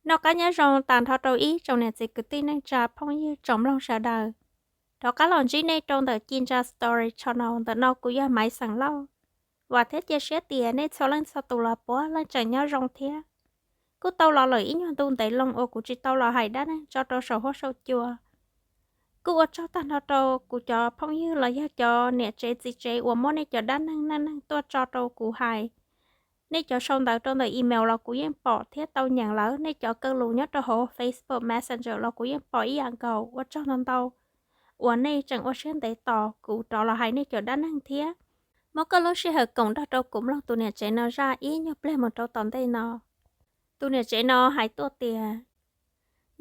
Noj qab nyob zoo tas nrho rau ib tsoom niam txiv kwv tij neej tsa phooj ywg tsoom mloog sawv daws. Rov qab los ntsib nej rau ntawm Ci Ntsa Story Channel, ntawm no kuv yog Maiv Xeem Lauj. Vam thiab cia siab tias nej txhua leej txhua tus los puav leej tseem nyob zoo thiab. Kuj tau los lawm ib nyuag ntu ntev loo uas kuv tsis tau los hais dab neeg tso rau saum huab saum cua. Kuj ua tsaug tag nrho rau kuv cov phooj ywg los yog cov niam tsev txiv tsev uas muab nej cov dab neeg neej neeg tuaj tso rau kuv hais. Nej cov sau ntawv rau ntawm email los kuv yeej pom thiab tau nyeem lawm, nej cov kaw lus nyob rau hauv Facebook Messenger los kuv yeej pom ib yam nkaus. Ua tsaug ntau ntau uas nej tseem ua siab ntev tos kuv rov los hais nej cov dab neeg thiab. Muab koj lub sij hawm koom nrog rau kuv mloog tus niam tsev no zaj ib nyuag pliag mus rau tom ntej no. Tus niam tsev no hais tuaj tias,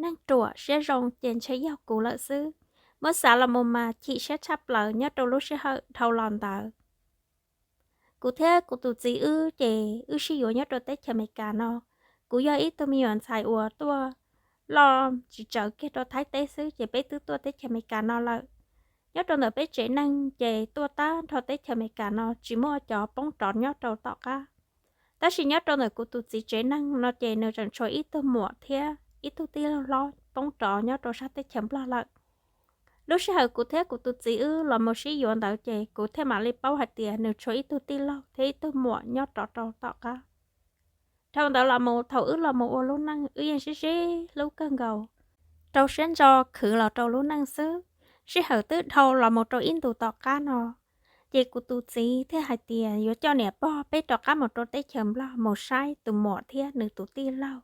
neeg ruam siab zoo ces ntshe yog kuv lawm xwb. Muab xav los mus mas chim siab tshaj plaws nyob rau lub sij hawm dhau los ntawd. Kuv thiab kuv tus txiv wb ces wb sib yuav nyob rau teb chaws Amelikas no. Kuv yog ib tug me nyuam ntxhais uas tuaj loj tsis tsawg kiag rau Thaib teb xwb ces peb twb tuaj teb chaws Amelikas no lawm. Nyob rau ntawm peb tsev neeg ces tuaj tag nrho teb chaws Amelikas no tsis muaj cov poob rov nyob rau tom qab. Tab sis nyob rau ntawm kuv tus txiv tsev neeg no ces nws tseem tshuav ib tug muam thiab ib tug tij laug hlob poob rov nyob rau sab teb chaws Nplog lawm. Lub sij hawm kuv thiab kuv tus txiv wb los mus sib yuav ntawd ces kuv thiaj mam li paub hais tias nws tshuav ib tug tij laug thiab ib tug muam nyob rov rau tom qab. Dhau ntawd los mus thaum wb los mus ua lub neej wb yeej sib sib hlub kawg nkaus, rau siab ntso khwv los rau lub neej xwb. Sij hawm twb dhau los mus rau ib ntus tom qab no, ces kuv tus txiv thiaj hais tias yuav coj niam pog peb rov qab mus rau teb chaws Nplog mus saib tus muam thiab nws tus tij laug.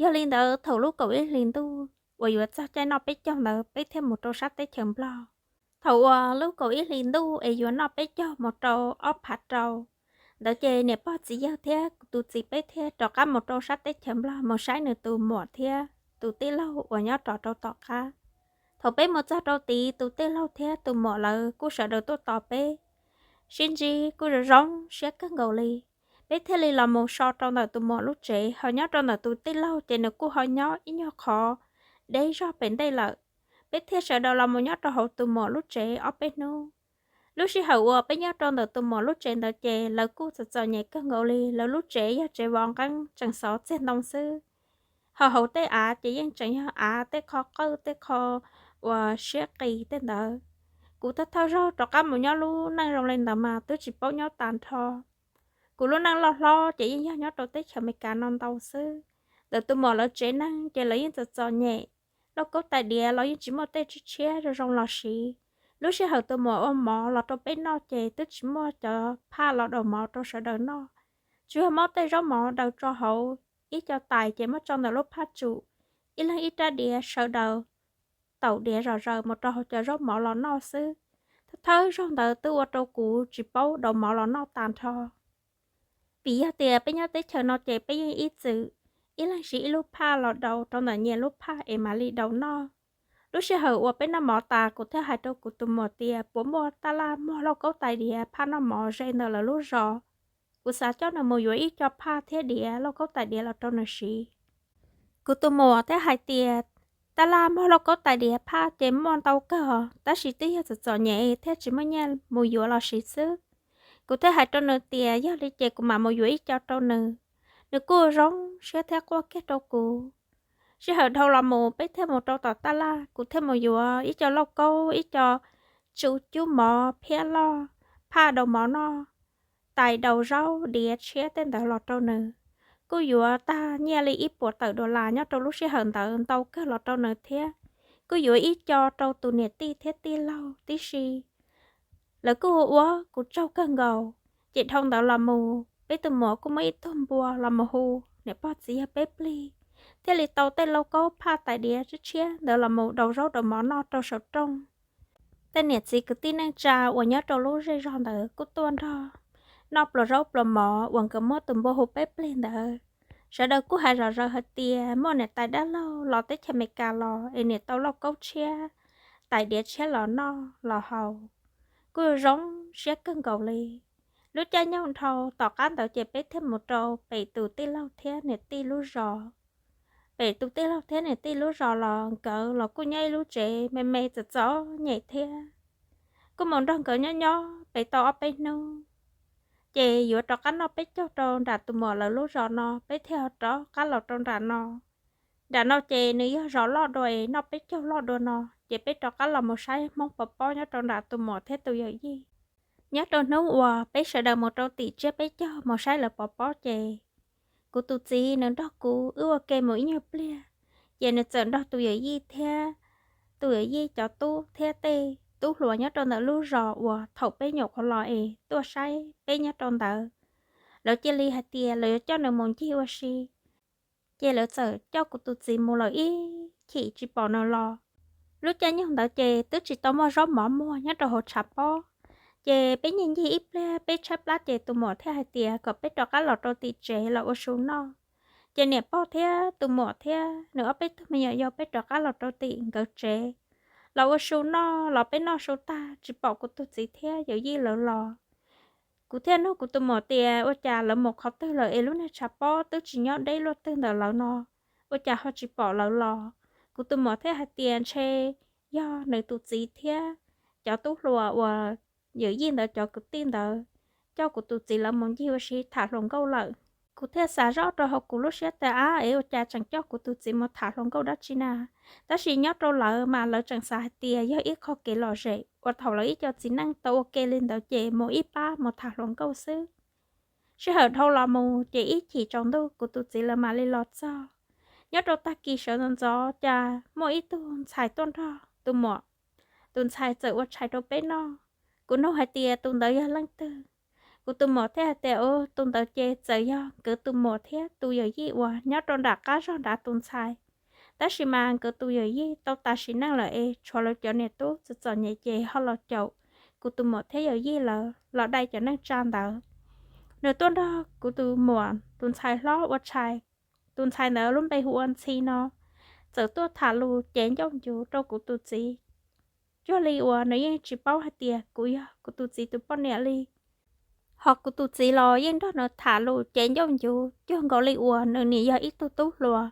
Yog li ntawd thaum lub kaum ib hlis ntuj uas yuav txog caij noj peb caug ntawd peb thiaj mus rau sab teb chaws Nplog. Thaum uas lub kaum ib hlis ntuj es yuav noj peb caug mus rau ob phav rau ntawd ces niam pog txiv yawg thiab kuv tus txiv peb thiaj rov qab mus rau sab teb chaws Nplog mus saib nws tus muam thiab tus tij laug uas nyob rov rau tom qab. Thaum peb mus txog rau tid tus tij laug thiab tus muam lawv kuj sawv daws tuaj tos peb, sib ntsib kuj zoo zoo siab kawg nkaus li. Peb thiaj li los mus so rau ntawm tus muam lub tsev, ho nyob rau ntawm tus tij laug ces nws kuj ho nyob ib nyuag qhov deb zog pem ntej lawm. Peb thiaj sawv daws los mus nyob rau hauv tus muam lub tsev ob peb hnub. Lub sij hawm uas peb nyob rau ntawm tus muam lub tsev ntawd ces lawv kuj txom txom nyem kawg nkaus li, lawv lub tsev yog tsev vov nqeeb tseem xov txiag ntoo xwb. Ho hauv tej av ces yeej tseem yog av tej qho qawj tej qho uas siab qis tej ntawd. Kuv thawj thawj zaug rov qab mus nyob lub neej zoo li ntawd mas twb tsis paub nyob tas nrho. Kuv lub neej loj hlob ces yeej yog nyob rau teb chaws Amelikas no ntau xwb. Ntawm tus muam lawv tsev neeg ces lawv yeej txom txom nyem, lauj kaub tais diav los yeej tsis muaj tej tsiaj tshiab zoo zoo los siv. Lub sij hawm tus muam ua mov los rau peb noj ces twb tsis muaj cov phaj los daus mov rau sawv daws noj, tsuas yog muab tej zaub mov daws tso hauv ib co tais ces muab tso ntawm lub phaj tsum, ib leeg ib rab diav sawv daws taum diav zom zaws mus rau hauv cov zaub mov los noj xwb. Thawj thawj zaug ntawd twb ua rau kuv tsis paub daus mov los noj tas nrho. Vim yog tias peb nyob teb chaws no ces peb yeej ib txwm ib leeg siv ib lub phaj los daus rau ntawm nyias lub phaj es mam li daus noj. Lub sij hawm uas peb noj mov tas kuv thiaj hais rau kuv tus muam tias puas muaj taj laj muag lauj kaub tais diav phaj noj mov ze ntawm lawv lub zos, kuv xav coj nws mus yuav ib co phaj thiab diav lauj kaub tais diav los rau nws siv. Kuv tus muam thiaj hais tias taj laj muag lauj kaub tais diav phaj ces muaj ntau kawg, tab sis twb yog txom txom nyem thiaj tsis muaj nyiaj mus yuav los siv xwb. Kuv thiaj hais rau nws tias yog li ces kuv mam mus yuav ib co rau nws. Nws kuj zoo siab thiab quaj kiag rau kuv. Sij hawm dhau los mus peb thiaj mus rau tom taj laj, kuv thiaj mus yuav ib co lauj kaub, ib co tsu cub mov phiab loj, phaj daus mov noj, tais daus zaub diav tshiab tej ntawd los rau nws. Kuj yuav tag nyiaj li ib puas tawm dollar nyob rau lub sij hawm ntawd ntau kawg los rau nws thiab. Kuj yuav ib co rau tus niam tij thiab tij laug tib si. Lawv kuj ua kuv tsaug kawg nkaus. Ces dhau ntawd los mus peb tus muam kuj muaj ib tug npua los mus hu niam pog txiv yawg peb plig, thiaj li tau tej lauj kaub phaj tais diav tshiab tshiab ntawd los mus daus zaub daus mov noj rau saum rooj. Tej niam txiv kwv tij neej tsa uas nyob rau lub zej zog ntawd kuj tuaj nrog noj pluas zaub pluas mov uas nkawd muab tus npua hu peb plig ntawd. Sawv daws kuj hais zom zaws hais tias muaj niam tais dab laug los teb chaws Amelikas los es niam tau lauj kaub tshiab, tais diav tshiab los noj los haus, kuj zoo siab kawg nkaus li. Lub caij nyoog dhau tom qab ntawd ces peb thiaj mus rau pem tus tij laug thiab niam tij lub zos. Pem tus tij laug thiab niam tij lub zos los nkawd los kuj nyob ib lub tsev me me txom txom nyem thiab. Kuj mus nrog nkawd nyob nyob pem tau ob peb hnub, ces yuav rov qab noj peb caug rau nram tus muam lawv lub zos no peb thiaj rov qab los rau nram no. Nram no ces nws yog zos loj dua es noj peb caug loj dua no, ces peb rov qab los mus saib Hmoob pov pob nyob rau nram tus muam thiab tus yawm yij. Nyob rau hnub uas peb sawv daws mus rau tim tsiab peb caug mus saib lawv pov pob ces kuv tus txiv nws nrog kuv wb ua ke mus ib nyuag pliag, ces nws txawm nrog tus yawm yij thiab tus yawm yij cov tub thiab tej tub hluas nyob rau ntawm lub zos uas thaum peb nyuam qhuav los es tuaj saib peb nyob rau ntawd, lawv cia li hais tias lawv yuav coj nws mus ncig ua si. Ces lawv txawm coj kuv tus txiv mus lawm ib chim tsis pom nws los. Lub caij nyoog ntawd ces twb tsis tau muaj zaub mov muag nyob rau hauv tshav pob. Ces peb ncig ncig ib pliag peb tshaib plab ces tus muam thiaj hais tias kom peb rov qab los rau tim tsev los ua su noj. Ces niam pog thiab tus muam thiab nws ob peb tug me nyuam yaus peb rov qab los rau tim nkawd tsev los ua su noj, los peb noj su tag tsis pom kuv tus txiv thiab yawm yij lawv los. Kuv thiaj nug kuv tus muam tias ua cas lawv mus qhov twg lawm es lub niag tshav pob twb tsis nyob deb luaj twg ntawm lawv no, ua cas ho tsis pom lawv los. Kuv tus muam thiaj hais tias ntshe yog nws tus txiv thiab cov tub hluas uas yawm yij ntawd cov kwv tij ntawd coj kuv tus txiv lawv mus ncig ua si tham hluas nkauj lawm. Kuv thiaj xav zoj rau hauv kuv lub siab tias ab es ua cas tseem coj kuv tus txiv mus tham hluas nkauj dab tsi na. Tab sis nyob rau lawv mas lawv tseem xav hais tias yog ib qho kev lom zem uas thaum lawv ib co txiv neej tau ua ke li ntawd ces mus ib pab mus tham hluas nkauj xwb. Sij hawm dhau los mus ces ib chim tsaus ntuj kuv tus txiv lawv mam li los txog. Nyob rau tag kis sawv ntxov ntxov cas muaj ib tug ntxhais tuaj nrog tus muam, tus ntxhais txawm ua tshais rau peb noj. Kuv nug hais tias tus ntawd yog leej twg, kuv tus muam thiaj hais tias tus ntawd ces txawm yog nkawd tus muam thiab tus yawm yij uas nyob rau nram qab zog nrad tus ntxhais. Tab sis mas nkawd tus yawm yij tau tas sim neej lawm es tshuav lawv cov niam tub txom txom nyem ces ho los caum kuv tus muam thiab yawm yij lawv los dai cov neej tsa ntawd. Nws tuaj nrog kuv tus muam tus ntxhais hlob ua tshais. Tus ntxhais ntawd lub npe hu ua Ntxhi no, txawm tuaj tham lus cev ncauj ncuv rau kuv tus txiv, cuag li uas nws yeej tsis paub hais tias kuv yog kuv tus txiv tus poj niam li. Ho kuv tus txiv los yeej nrog nws tham lus cev ncauj ncuv cuag nkaus li uas nws nim yog ib tug tub hluas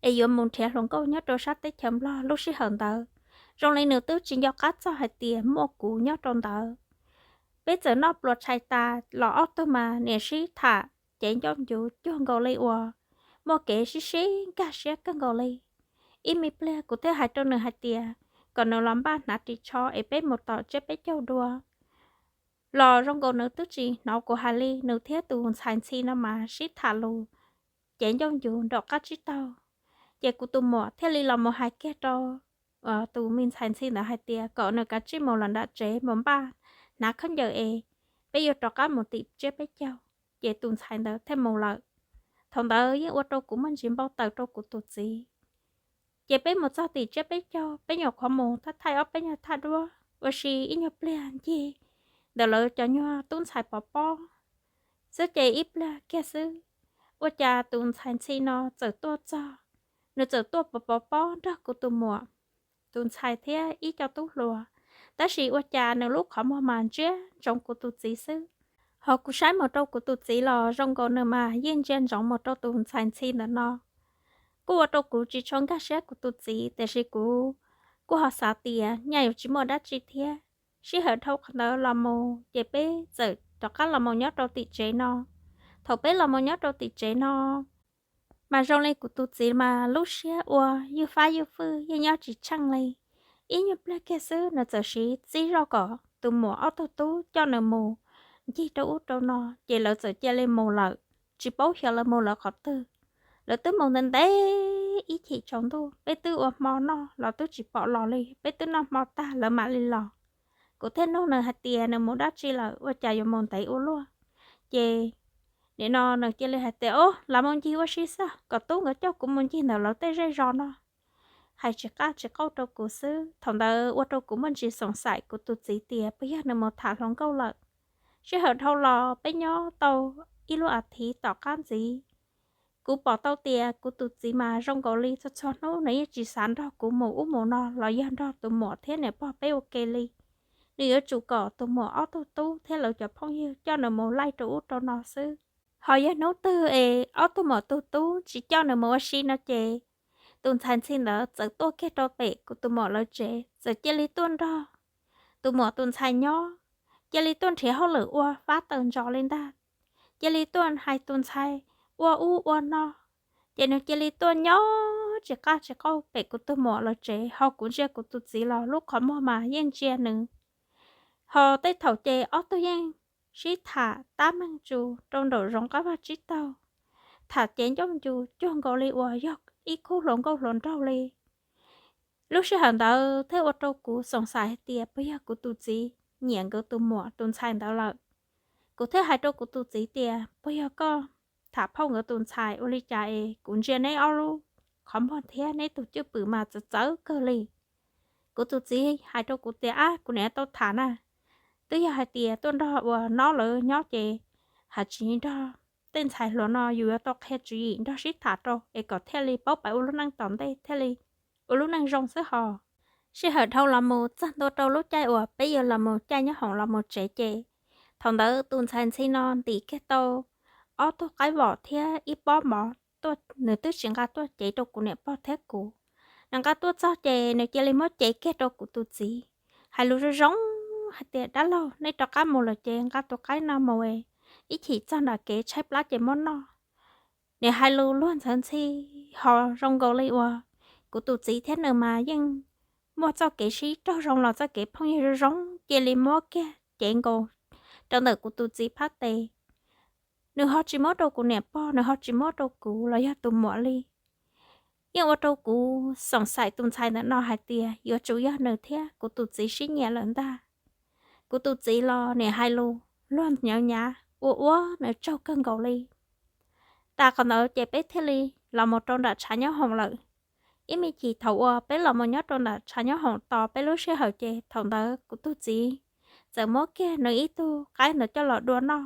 es yuav mus nrhiav hluas nkauj nyob rau sab teb chaws Nplog lub sij hawm ntawd. Zoo li nws twb tsis nco qab txog hais tias muaj kuv nyob rau ntawd. Peb txawm noj pluas tshais tas los ob tug mas niam sib tham cev ncauj ncuv cuag nkaus li uas muaj kev sib sib nkag siab kawg nkaus li. Ib me pliag kuv thiaj hais rau nws hais tias kom nws los npaj hnav ris tsho es peb mus tom tsiab peb caug dua. Los zoo nkaus nws twb tsis hnov kuv hais li, nws thiab tus ntxhais Ntxhi no mas sib tham lus cev ncauj ncuv nraum qab tsib taug. Ces kuv tus muam thiaj li los mus hais kiag rau tus me ntxhais Ntxhi ntawd hais tias kom nws kav tsij mus los nram tsev mus npaj hnav khaub ncaws es peb yuav rov qab mus tim tsiab peb caug. Ces tus ntxhais ntawd thiaj mus lawm. Thaum ntawd yeej ua rau kuv muaj ntsis npau taws rau kuv tus txiv. Ces peb mus txog tim tsiab peb caug, peb nyuam qhuav mus thaj thaij ob peb nyuag thaj duab ua si ib nyuag pliag ncig ntawm lawv cov nyuag tub ntxhais pov pob xwb ces ib pliag kiag xwb, ua cas tus ntxhais Ntxhi no txawm tuaj txog. Nws txawm tuaj pov pov pob nrog kuv tus muam, tus ntxhais thiab ib co tub hluas, tab sis ua cas nws lub qhov muag mas ntsia ntsoov kuv tus txiv xwb. Ho kuv saib mus rau kuv tus txiv los zoo nkaus nws mas yeej ntsia ntsoov mus rau tus ntxhais Ntxhi ntawm no. Kuj ua rau kuv tsis tshua nkag siab kuv tus txiv, tiam sis kuv kuj ho xav tias nyaj yuav tsis muaj dab tsi thiab. Sij hawm dhau qhov ntawd los mus ces peb txawm rov qab los mus nyob rau tim tsev no. Thaum peb los mus nyob rau tim tsev no, mas zoo li kuv tus txiv mas lub siab ua ywj fab ywj fwj yeej nyob tsis tsheej li. Ib nyuag pliag kiag xwb nws txawm siv txib zoj kom tus muam ob tug tub coj nws mus ncig rau ub rau no, ces lawv txawm cia li mus lawm, tsis paub xyov lawv mus lawv qhov twg. Lawv twb mus ntev ntev ib chim tsaus ntuj, peb twb ua hmo noj los twb tsis pom los li, peb twb noj hmo tag lawv mam li los. Kuv thiaj nug nws hais tias nws mus dab tsi lawm ua cas yuav mus ntev ua luaj. Ces nim no nws cia li hais tias, o, los mus ncig ua si xwb, kom tub nkawd coj kuv mus ncig ntawm lawv tej zej zos no. Hais tsis qab tsis qaug rau kuv xwb, thaum ntawd ua rau kuv muaj ntsis xoom xaim kuv tus txiv tias puas yog nws mus tham hluas nkauj lawm. Sij hawm dhau los peb nyob tau ib lub as thiv tom qab ntxiv, kuv pom tau tias kuv tus txiv mas zoo nkaus li txhua txhua hnub nws yeej tsis xav nrog kuv mus ub mus no los yog nrog tus muam thiab niam pog peb ua ke li. Nws yuav tsum kom tus muam ob tug tub thiab lawv cov phooj ywg coj nws mus laij rau ub rau no xwb. Ho yog hnub twg es ob tug muam tug tub tsis coj nws mus ua si no ces tus ntxhais ntxhi ntawd txawm tuaj kiag rau pem kuv tus muam lawv tsev, txawm cia li tuaj nrog tus muam tus ntxhais nyob, cia li tuaj nrhiav hauj lwm ua fab tawm ntsos li ntag. Cia li tuaj hais tus ntxhais ua ub ua no, ces nws cia li tuaj nyob tsis qaj tsis qaug pem kuv tus muam lawv tsev, ho kuv ntsia kuv tus txiv los lub qhov muag mas yeej ntsia nws. Ho tej thaum ces ob tug yeej sib tham tab meeg tsus rau nraum zoov qab vaj tsib taug, tham cev ncauj ncus cuag nkaus li uas yog ib khub hluas nkauj hluas nraug li. Lub sij hawm ntawd thiaj ua rau kuv xoom xaim hais tias puas yog kuv tus txiv nyiam nkawd tus muam tus ntxhais ntawd lawm. Kuv thiaj hais rau kuv tus txiv tias puas yog koj tham phauj nkawd tus ntxhais ua li cas es kuv ntsia neb ob lub qhov muag thiab neb tus cwj pwm mas txawv txawv kawg li. Kuv tus txiv hais rau kuv tias ab, kuv niam tau tham na, twb yog hais tias tuaj nrog uas nob lawv nyob ces hais tsis nrog tej ntxhais hluas no, yus yuav tau qhia tswv yim nrog sib tham rau es kom thiaj li paub pais ua lub neej tom ntej thiaj li ua lub neej zoo xwb hos. Sij hawm dhau los mus txog ntua rau lub caij uas peb yuav los mus caij nyob hoom los mus tsev ces thaum ntawd tus ntxhais ntxhi no ntim kiag tau ob tug qaib vom thiab ib pob mov tuaj, nws twb tsis nqa tuaj cev rau kuv niam pog thiab kuv. Nws nqa tuaj txog ces nws cia li muab cev kiag rau kuv tus txiv, hais lus zoo zoo hais tias dab laug, nej rov qab mus lawm ces nqa tus qaib no mus es ib chim txog nram kev tshaib plab ces muab noj. Nws hais lus luag ntxhawv ntxhi ho zoo nkaus li uas kuv tus txiv thiab nws mas yeej muaj txoj kev sib raug zoo los txoj kev phooj ywg zoo zoo, cia li muab kiag cev nkaus rau ntawm kuv tus txiv phab tes. Nws ho tsis muab rau kuv niam pog, nws ho tsis muab rau kuv los yog tus muam li. Yeej ua rau kuv xoom xaim tus ntxhais ntawm no hais tias yuav tsum yog nws thiab kuv tus txiv sib nyiam lawm ntag. Kuv tus txiv los niam hais lus luag nyav nyav ua ua nws tsaug kawg nkaus li. Tas qhov ntawd ces peb thiaj li los mus rau nram tshav nyob hoom lawm. Ib me chim thaum uas peb los mus nyob rau nram tshav nyob hoom tos peb lub sij hawm ces thaum ntawd kuv tus txiv txawm muab kiag nws ib tug qaib ntawd coj los dua noj.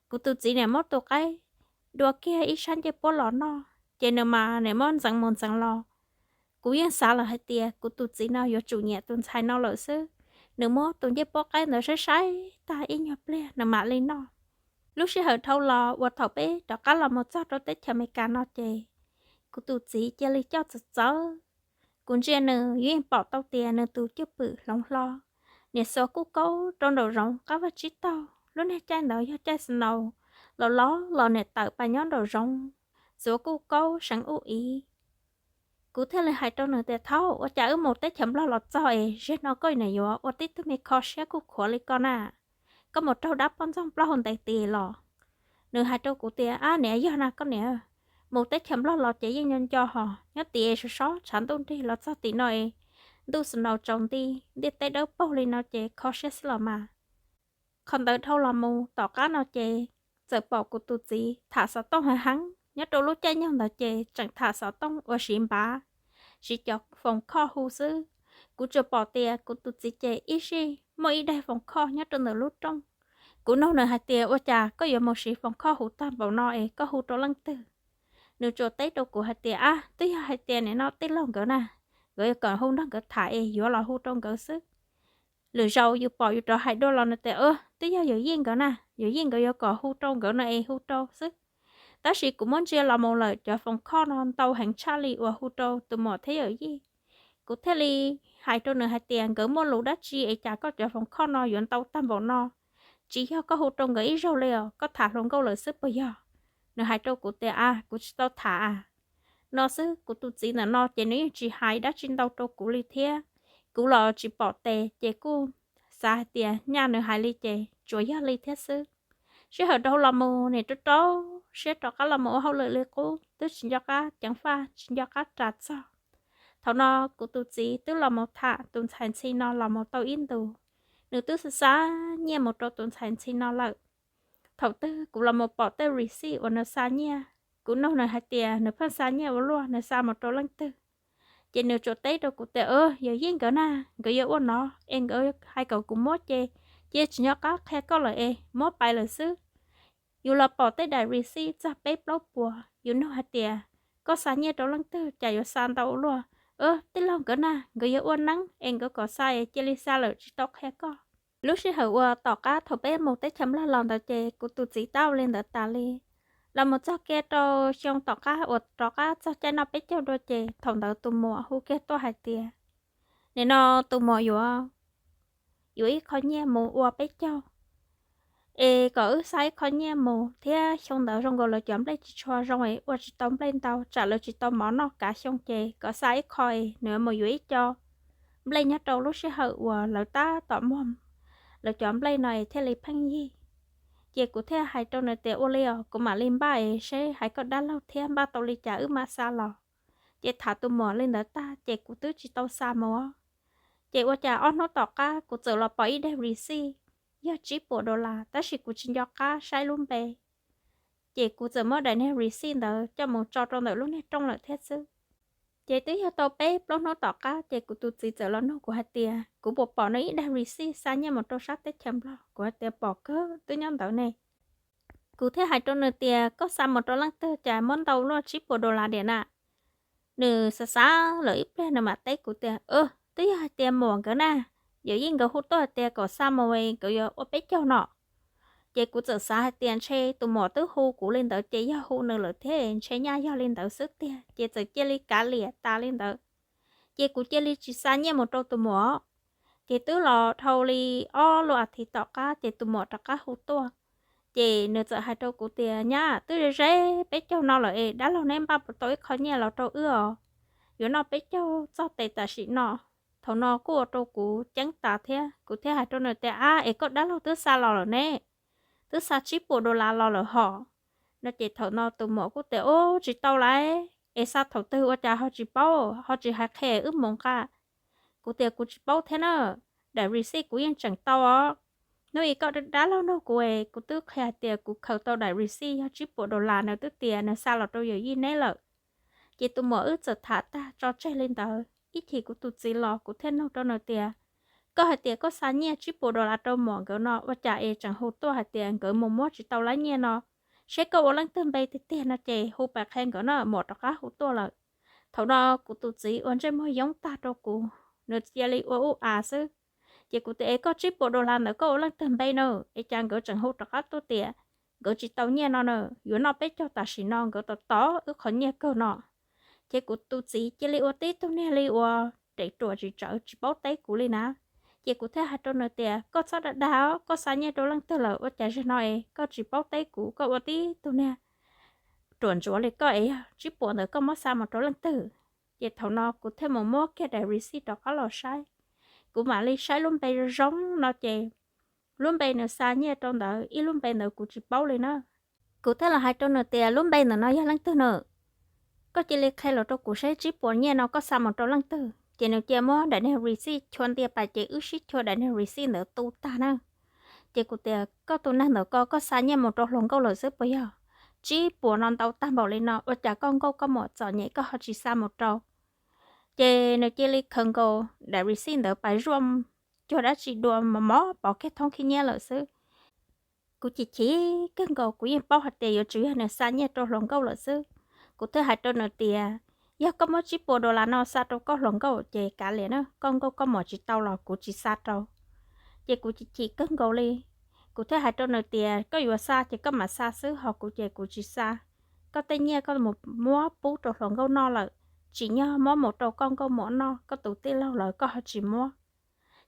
Kuv tus txiv niam muab tus qaib dua kiag ib sab ncej puab los noj ces nws mas niam muab ntxeev mus ntxeev los. Kuv yeej xav lawm hais tias kuv tus txiv no yuav tsum nyiam tus ntxhais no lawm xwb. Nws muab tus ncej puab qaib ntawd saib saib tag ib nyuag pliag nws mam li noj. Lub sij hawm dhau los uas thaum peb rov qab los mus txog rau teb chaws Amelikas no ces kuv tus txiv cia li coj txawv txawv. Kuv ntsia nws yeej pom tau tias nws tus cwj pwm hloov hlo. Niam xuas kuj kaub rau nraum zoov qab vaj tsib taug, lub niag caij ntawd yog caij snow, los los los niam tawm pas nyob nraum zoov, xuas kuj kaub seev ub iv. Kuv thiaj li hais rau nws tias thaub, ua cas wb mus teb chaws Nplog los txog es zaum no koj niam yuav ua tib tug me kho siab kuj khuav li koj na? Koj mus raug dab poj ntxoog plaub hau ntev tid los? Nws hais rau kuv tias ab niam, yog na koj niam, mus teb chaws Nplog los ces yeej nco nco hos nyob tid es sov sov tshav ntuj nrig, los txog tim no es ntuj snow tsaus nti, ntiaj teb dawb paug li no ces kho siab xwb los mas. Qhov ntawd dhau los mus tom qab no ces txawm pom kuv tus txiv tham xov tooj heev heev. Nyob rau lub caij nyoog ntawd ces tseem tham xov tooj ua siv npav, siv cov foom khoj hu xwb. Kuv tsuas pom tias kuv tus txiv ces ib sij muaj ib daim foom khoj nyob rau ntawm lub rooj. Kuv nug nws hais tias ua cas koj yuav mus siv foom khoj hu tag npaum no es koj hu rau leej twg? Nws tsuas teb rau kuv hais tias ab, twb yog hais tias nim no tij laug nkawd na, nkawd yuav kom hu nrog nkawd tham es yuav los hu rau nkawd xwb. Lwm zaus yus pom yus rov hais dua los nws tias twb yog yawm yij nkawd na, yawm yij nkawd yuav kom hu rau nkawd no es hu rau xwb. Tab sis kuv muab ntsia los mus lawm cov foom khoj no ntau heev tshaj li uas hu rau tus muam thiab yawm yij. Kuv thiaj li hais rau nws hais tias nkawd muaj lus dab tsi es cas koj cov foom khoj no yuav ntau tag npaum no? Tsis yog koj hu rau nkawd ib zaug li os, koj tham hluas nkauj lawm xwb puas yog? Nws hais rau kuv tias a, kuv tsis tau tham a. No xwb, kuv tus txiv ntawm no ces nws yeej tsis hais dab tsi ntau rau kuv li thiab. Kuv los tsis pom tes ces kuj xav hais tias nyaj nws hais li ces tsuas yog li thiab xwb. Sij hawm dhau los mus nim rau rau siab rov qab los mus ua hauj lwm li qub, twb tsis nco qab ceev faj tsis nco qab ras txog. Thaum no kuv tus txiv twb los mus tham tus ntxhais ntxhi no los mus tau ib ntus, nws twb xa xa nyiaj mus rau tus ntxhais ntxhi no lawm. Thaum twg kuv los mus pom tej receipt uas nws xa nyiaj, kuv nug nws hais tias nws pheej xa nyiaj ua luaj, nws xa mus rau leej twg? Ces nws tsuas teb rau kuv tias yawm yij nkawd na, nkawd yuav ua no es nkawd hais kom kuv muab ces cia tsis nco qab qhia koj lawm es muab pais lawm xwb. Yus los pom tej daim receipt txog peb plaub puas, yus nug hais tias koj xa nyiaj rau leej twg cas yuav xa ntau ua luaj. Tij laug nkawd na, nkawd yuav ua neeb es nkawd kom xa es cia li xa lawm tsis tau qhia koj. Lub sij hawm uas tom qab thaum peb mus teb chaws Nplog los ntawd ces kuv tus txiv tab ua li ntawd tas li. Los mus txog kiag rau xyoo tom qab uas rov qab txog caij noj peb caug dua ces thaum ntawd tus muam hu kiag tuaj hais tias nim no tus muam yuav, yuav ib qho nyiaj mus ua peb caug. es kom wb xa ib qho nyiaj mus thiab xyoo ntawd zoo nkaus lawv cov nplej tsis tshua zoo es ua tsis tau nplej ntau, tsam lawv tsis tau mov noj kav xyoo ces kom xa ib qho es nws mus yuav ib co nplej nyob rau lub sij hawm uas lawv tab tom muag lawv cov nplej no es thiaj li pheej yig. Ces kuv thiaj hais rau nws tias ua li os, kuv mam li npaj es seb hais koj dab laug thiab npaj tau li cas wb mam xa los. Ces tham tus muam li ntawd tag ces kuv twb tsis tau xa mus. Ces ua cas ob hnub tom qab kuv txawm los pom ib daim receipt yog tsib puas dollar tab sis kuv tsis nco qab saib lub npe. Ces kuv txawm muab daim niag receipt ntawd coj mus tso rau ntawm lub niag rooj lawm thiab xwb. Ces twb yog tau peb plaub hnub tom qab ces kuv tus txiv txawm los nug kuv hais tias kuv puas pom nws ib daim receipt xa nyiaj mus rau sab teb chaws Nplog. Kuv hais tias pom kawg, twb nyob ntawd ne. Kuv thiaj hais rau nws tias koj xa mus rau leej twg cas muab ntau luaj tsib puas dollar diam na? Nws xav xav lawm ib pliag nws mam teb kuv tias twb yog hais tias muam nkawd na, yawm yij nkawd hu tuaj hais tias kom xa mus nkawd yuav ua peb caug no. Ces kuv txawm xav hais tias ntshe tus muam twb hu kuv li ntawd ces yog hu nws lawm thiab ntshe nyaj yog li ntawd xwb tiag ces txawm cia li kav liam tas li ntawd. Ces kuv cia li tsis xa nyiaj mus rau tus muam. Ces twb los dhau li ob lub as thiv tom qab ces tus muam rov qab hu tuaj. Ces nws txawm hais rau kuv tias nyab, twb ze ze peb caug no lawm es dab laug neb npaj puas tau ib qho nyiaj los rau wb os, yuav noj peb caug txog tes tam sim no. Thaum no kuj ua rau kuv ceeb tas thiab kuv thiaj hais rau nws tias ab es koj dab laug twb xa los lawm ne, twb xa tsib puas dollar los lawm hos. No ces thaum no tus muam kuj tias ub tsis tau lawm es xa thaum twg ua cas ho tsis paub ho tsis hais qhia wb mus nqa. Kuv tias kuv tsis paub thiab na, daim receipt kuv yeej tseem tau os. Hnub ib koj dab laug nug kuv es kuv twb qhia hais tias kuv khaws tau daim receipt yog tsib puas dollar nws twb tias nws xa los rau yawm yij neb lawm. Ces tus muam wb txawm tham tag tso tseg li ntawd ib chim kuv tus txiv los kuv thiaj nug rau nws tias koj hais tias koj xa nyiaj tsib puas dollar rau muam nkawd no ua cas es tseem hu tuaj hais tias nkawd mus muab tsis tau lab nyiaj no, seb koj ua leej twg npe tiag tiag no ces hu pais qhia nkawd na, muam rov qab hu tuaj lawm. Thaum no kuv tus txiv ua ntsej muag yoob tag rau kuv, nws cia li ua ub as xwb. Ces kuv tias es koj tsib puas dollar ntawd koj ua leej twg npe na, es cas nkawd tseem hu rov qab tuaj tias nkawd tsis tau nyiaj no na, yuav noj peb caug tam sim no nkawd tos tos wb qhov nyiaj kawg no. Ces kuv tus txiv cia li ua tib tug niag li uas dev ruam tsis tsawv tsis paub teb kuv li na. Ces kuv thiaj hais rau nws tias koj txhob dag dag os, koj xa nyiaj rau leej twg lawm ua cas zaum no es koj tsis paub teb kuv, koj ua tib tug niag ruam ntsuav li koj es yog tsib puas ntawd koj muab xa mus rau leej twg? Ces thaum no kuv thiaj mus muab kiag daim receipt rov qab los saib. Kuv mam li saib lub npe zoo zoo no ces lub npe nws xa nyiaj rau ntawd ib lub npe ntawd kuv tsis paub li na. Kuv thiaj los hais rau nws tias lub npe ntawm no yog leej twg na? Koj cia li qhia los rau kuv saib tsib puas nyiaj no koj xa mus rau leej twg. Ces nws cia muab daim niag receipt chua ntia pais ces wb sib chua daim niag receipt ntawd tu tag na. Ces kuv tias koj tus neeg ntawm ko koj xa nyiaj mus rau hluas nkauj lawm xwb puas yog? Tsib puas no ntau tag npaum li no ua cas koj nkauj koj muam txom nyem koj ho tsis xa mus rau? Ces nws cia li khaws nkaus daim receipt ntawd pais zuaj cuag dab tsi dua mos mos pov kiag thoob khib nyiab lawm xwb. Kuv chim chim kawg nkaus, kuv yeej paub hais tias yuav tsum yog nws xa nyiaj rau hluas nkauj lawm xwb. Kuv thiaj hais rau nws tias yog koj muab tsib puas dollar no xa rau koj hluas nkauj ces kav liam na, koj nkauj koj muam tsis tau los kuv tsis xa rau. Ces kuv chim chim kawg nkaus li, kuv thiaj hais rau nws tias koj yuav xa ces koj mam xa xwb, ho kuv ces kuv tsis xa. Koj tej nyiaj koj mus muab pub rau hluas nkauj noj lawm, tsim nyog muab mus rau koj nkauj muam noj, koj tus tij laug lawv koj ho tsis muab.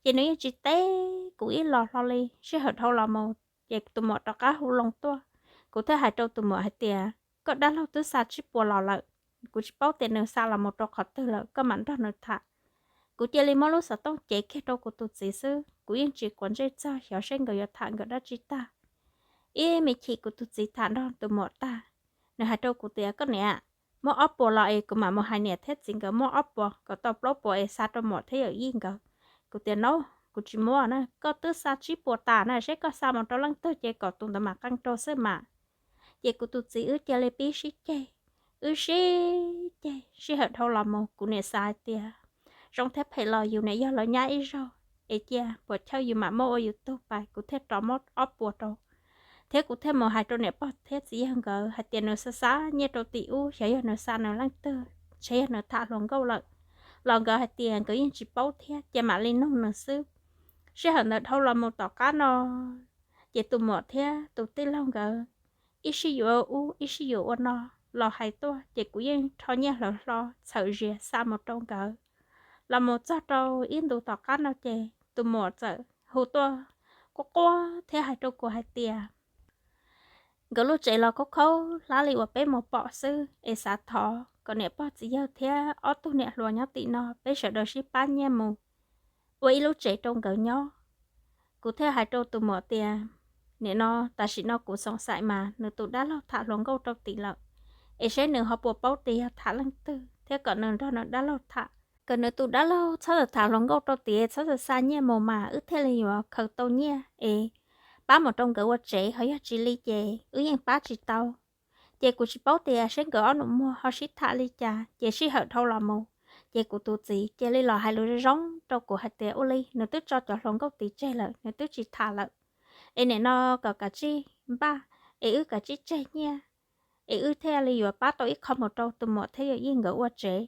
Ces nws yeej tsis teb kuv ib los hlo li. Sij hawm dhau los mus ces tus muam rov qab hu loo tuaj. Kuv thiaj hais rau tus muam hais tias koj dab laug twb xa tsib puas los lawm, kuv tsis paub tias nws xa los mus rau qhov twg lawm, koj mam nrog nws tham. Kuv cia li muab lub xov tooj cev kiag rau kuv tus txiv xwb, kuv yeej tsis quav ntsej txog xyov seb nkawd yuav tham nkawd dab tsi tag. Ib me chim kuv tus txiv tham nrog tus muam tag, nws hais rau kuv tias koj niam, muab ob puas los es kuv mam mus hais niam thiab txiv nkawd muab ob puas kom tau plaub puas es xa rau muam thiab yawm yij nkawd. Kuv tias no, kuv tsis muab na, koj twb xa tsib puas tas na, seb koj xa mus rau leej twg ces kom tus ntawd mam qee rau xwb mas. Ces kuv tus txiv wb cia li pib sib ceg, wb sib ceg sij hawm dhau los mus kuv niam xav hais tias zoo thiab phem los yus niam yog lawv nyab ib zaug, es cia puas chawj yus mam muab ua yus tug pais, kuv thiaj rov muab ob puas rau. Thiab kuv thiaj mus hais rau niam pog thiab txiv yawg nkawd hais tias nws xa xa nyiaj rau tim ub, xyov yog nws xa nws leej twg, ntshe yog nws tham hluas nkauj lawm. Los nkawd hais tias nkawd yeej tsis paub thiab ces mam li nug nws xwb. Sij hawm ntawd dhau los mus tom qab no, ces tus muam thiab tus tij laug nkawd ib sij yuav ub ib sij yuav ua no los hais tuaj, ces kuv yeej rho nyiaj hlawv hlo txhawm zias xa mus rau nkawd. Los mus txog rau ib ntus tom qab no ces tus muam txawm hu tuaj quaj quaj thiab hais rau kuv hais tias nkawd lub tsev los khaub khaub hlab li uas peb mus pom xwb, es xav thov kom niam pog txiv yawg thiab ob tug niam hluas nyob tim no peb sawv daws sib pab nyiaj mus ua ib lub tsev rau nkawd nyob. Kuv thiaj hais rau tus muam tias, nim no tam sim no kuv xoom xaim mas nws tus dab laug tham hluas nkauj rau tim lawm, es seb nws ho puas paub tias yog tham leej twg thiab kom nws nrog nws dab laug tham, kom nws tus dab laug txhob tham hluas nkauj rau tim, txhob xa nyiaj mus mas wb thiaj li yuav khaws tau nyiaj es pab mus rau nkawd ua tsev, ho yog tsis li ces wb yeej pab tsis tau. Ces kuv tsis paub tias seb nkawd ob nus muag ho sib tham li cas, ces sij hawm dhau los mus, ces kuv tus txiv cia li los hais lus zoo zoo rau kuv hais tias ua li nws twb tso cov hluas nkauj tid tseg lawm, nws twb tsis tham lawm, es nim no kom kav tsij npaj, es wb kav tsij tseg nyiaj, es wb thiaj li yuav pab tau ib qho mus rau tus muam thiab yawm yij nkawd ua tsev.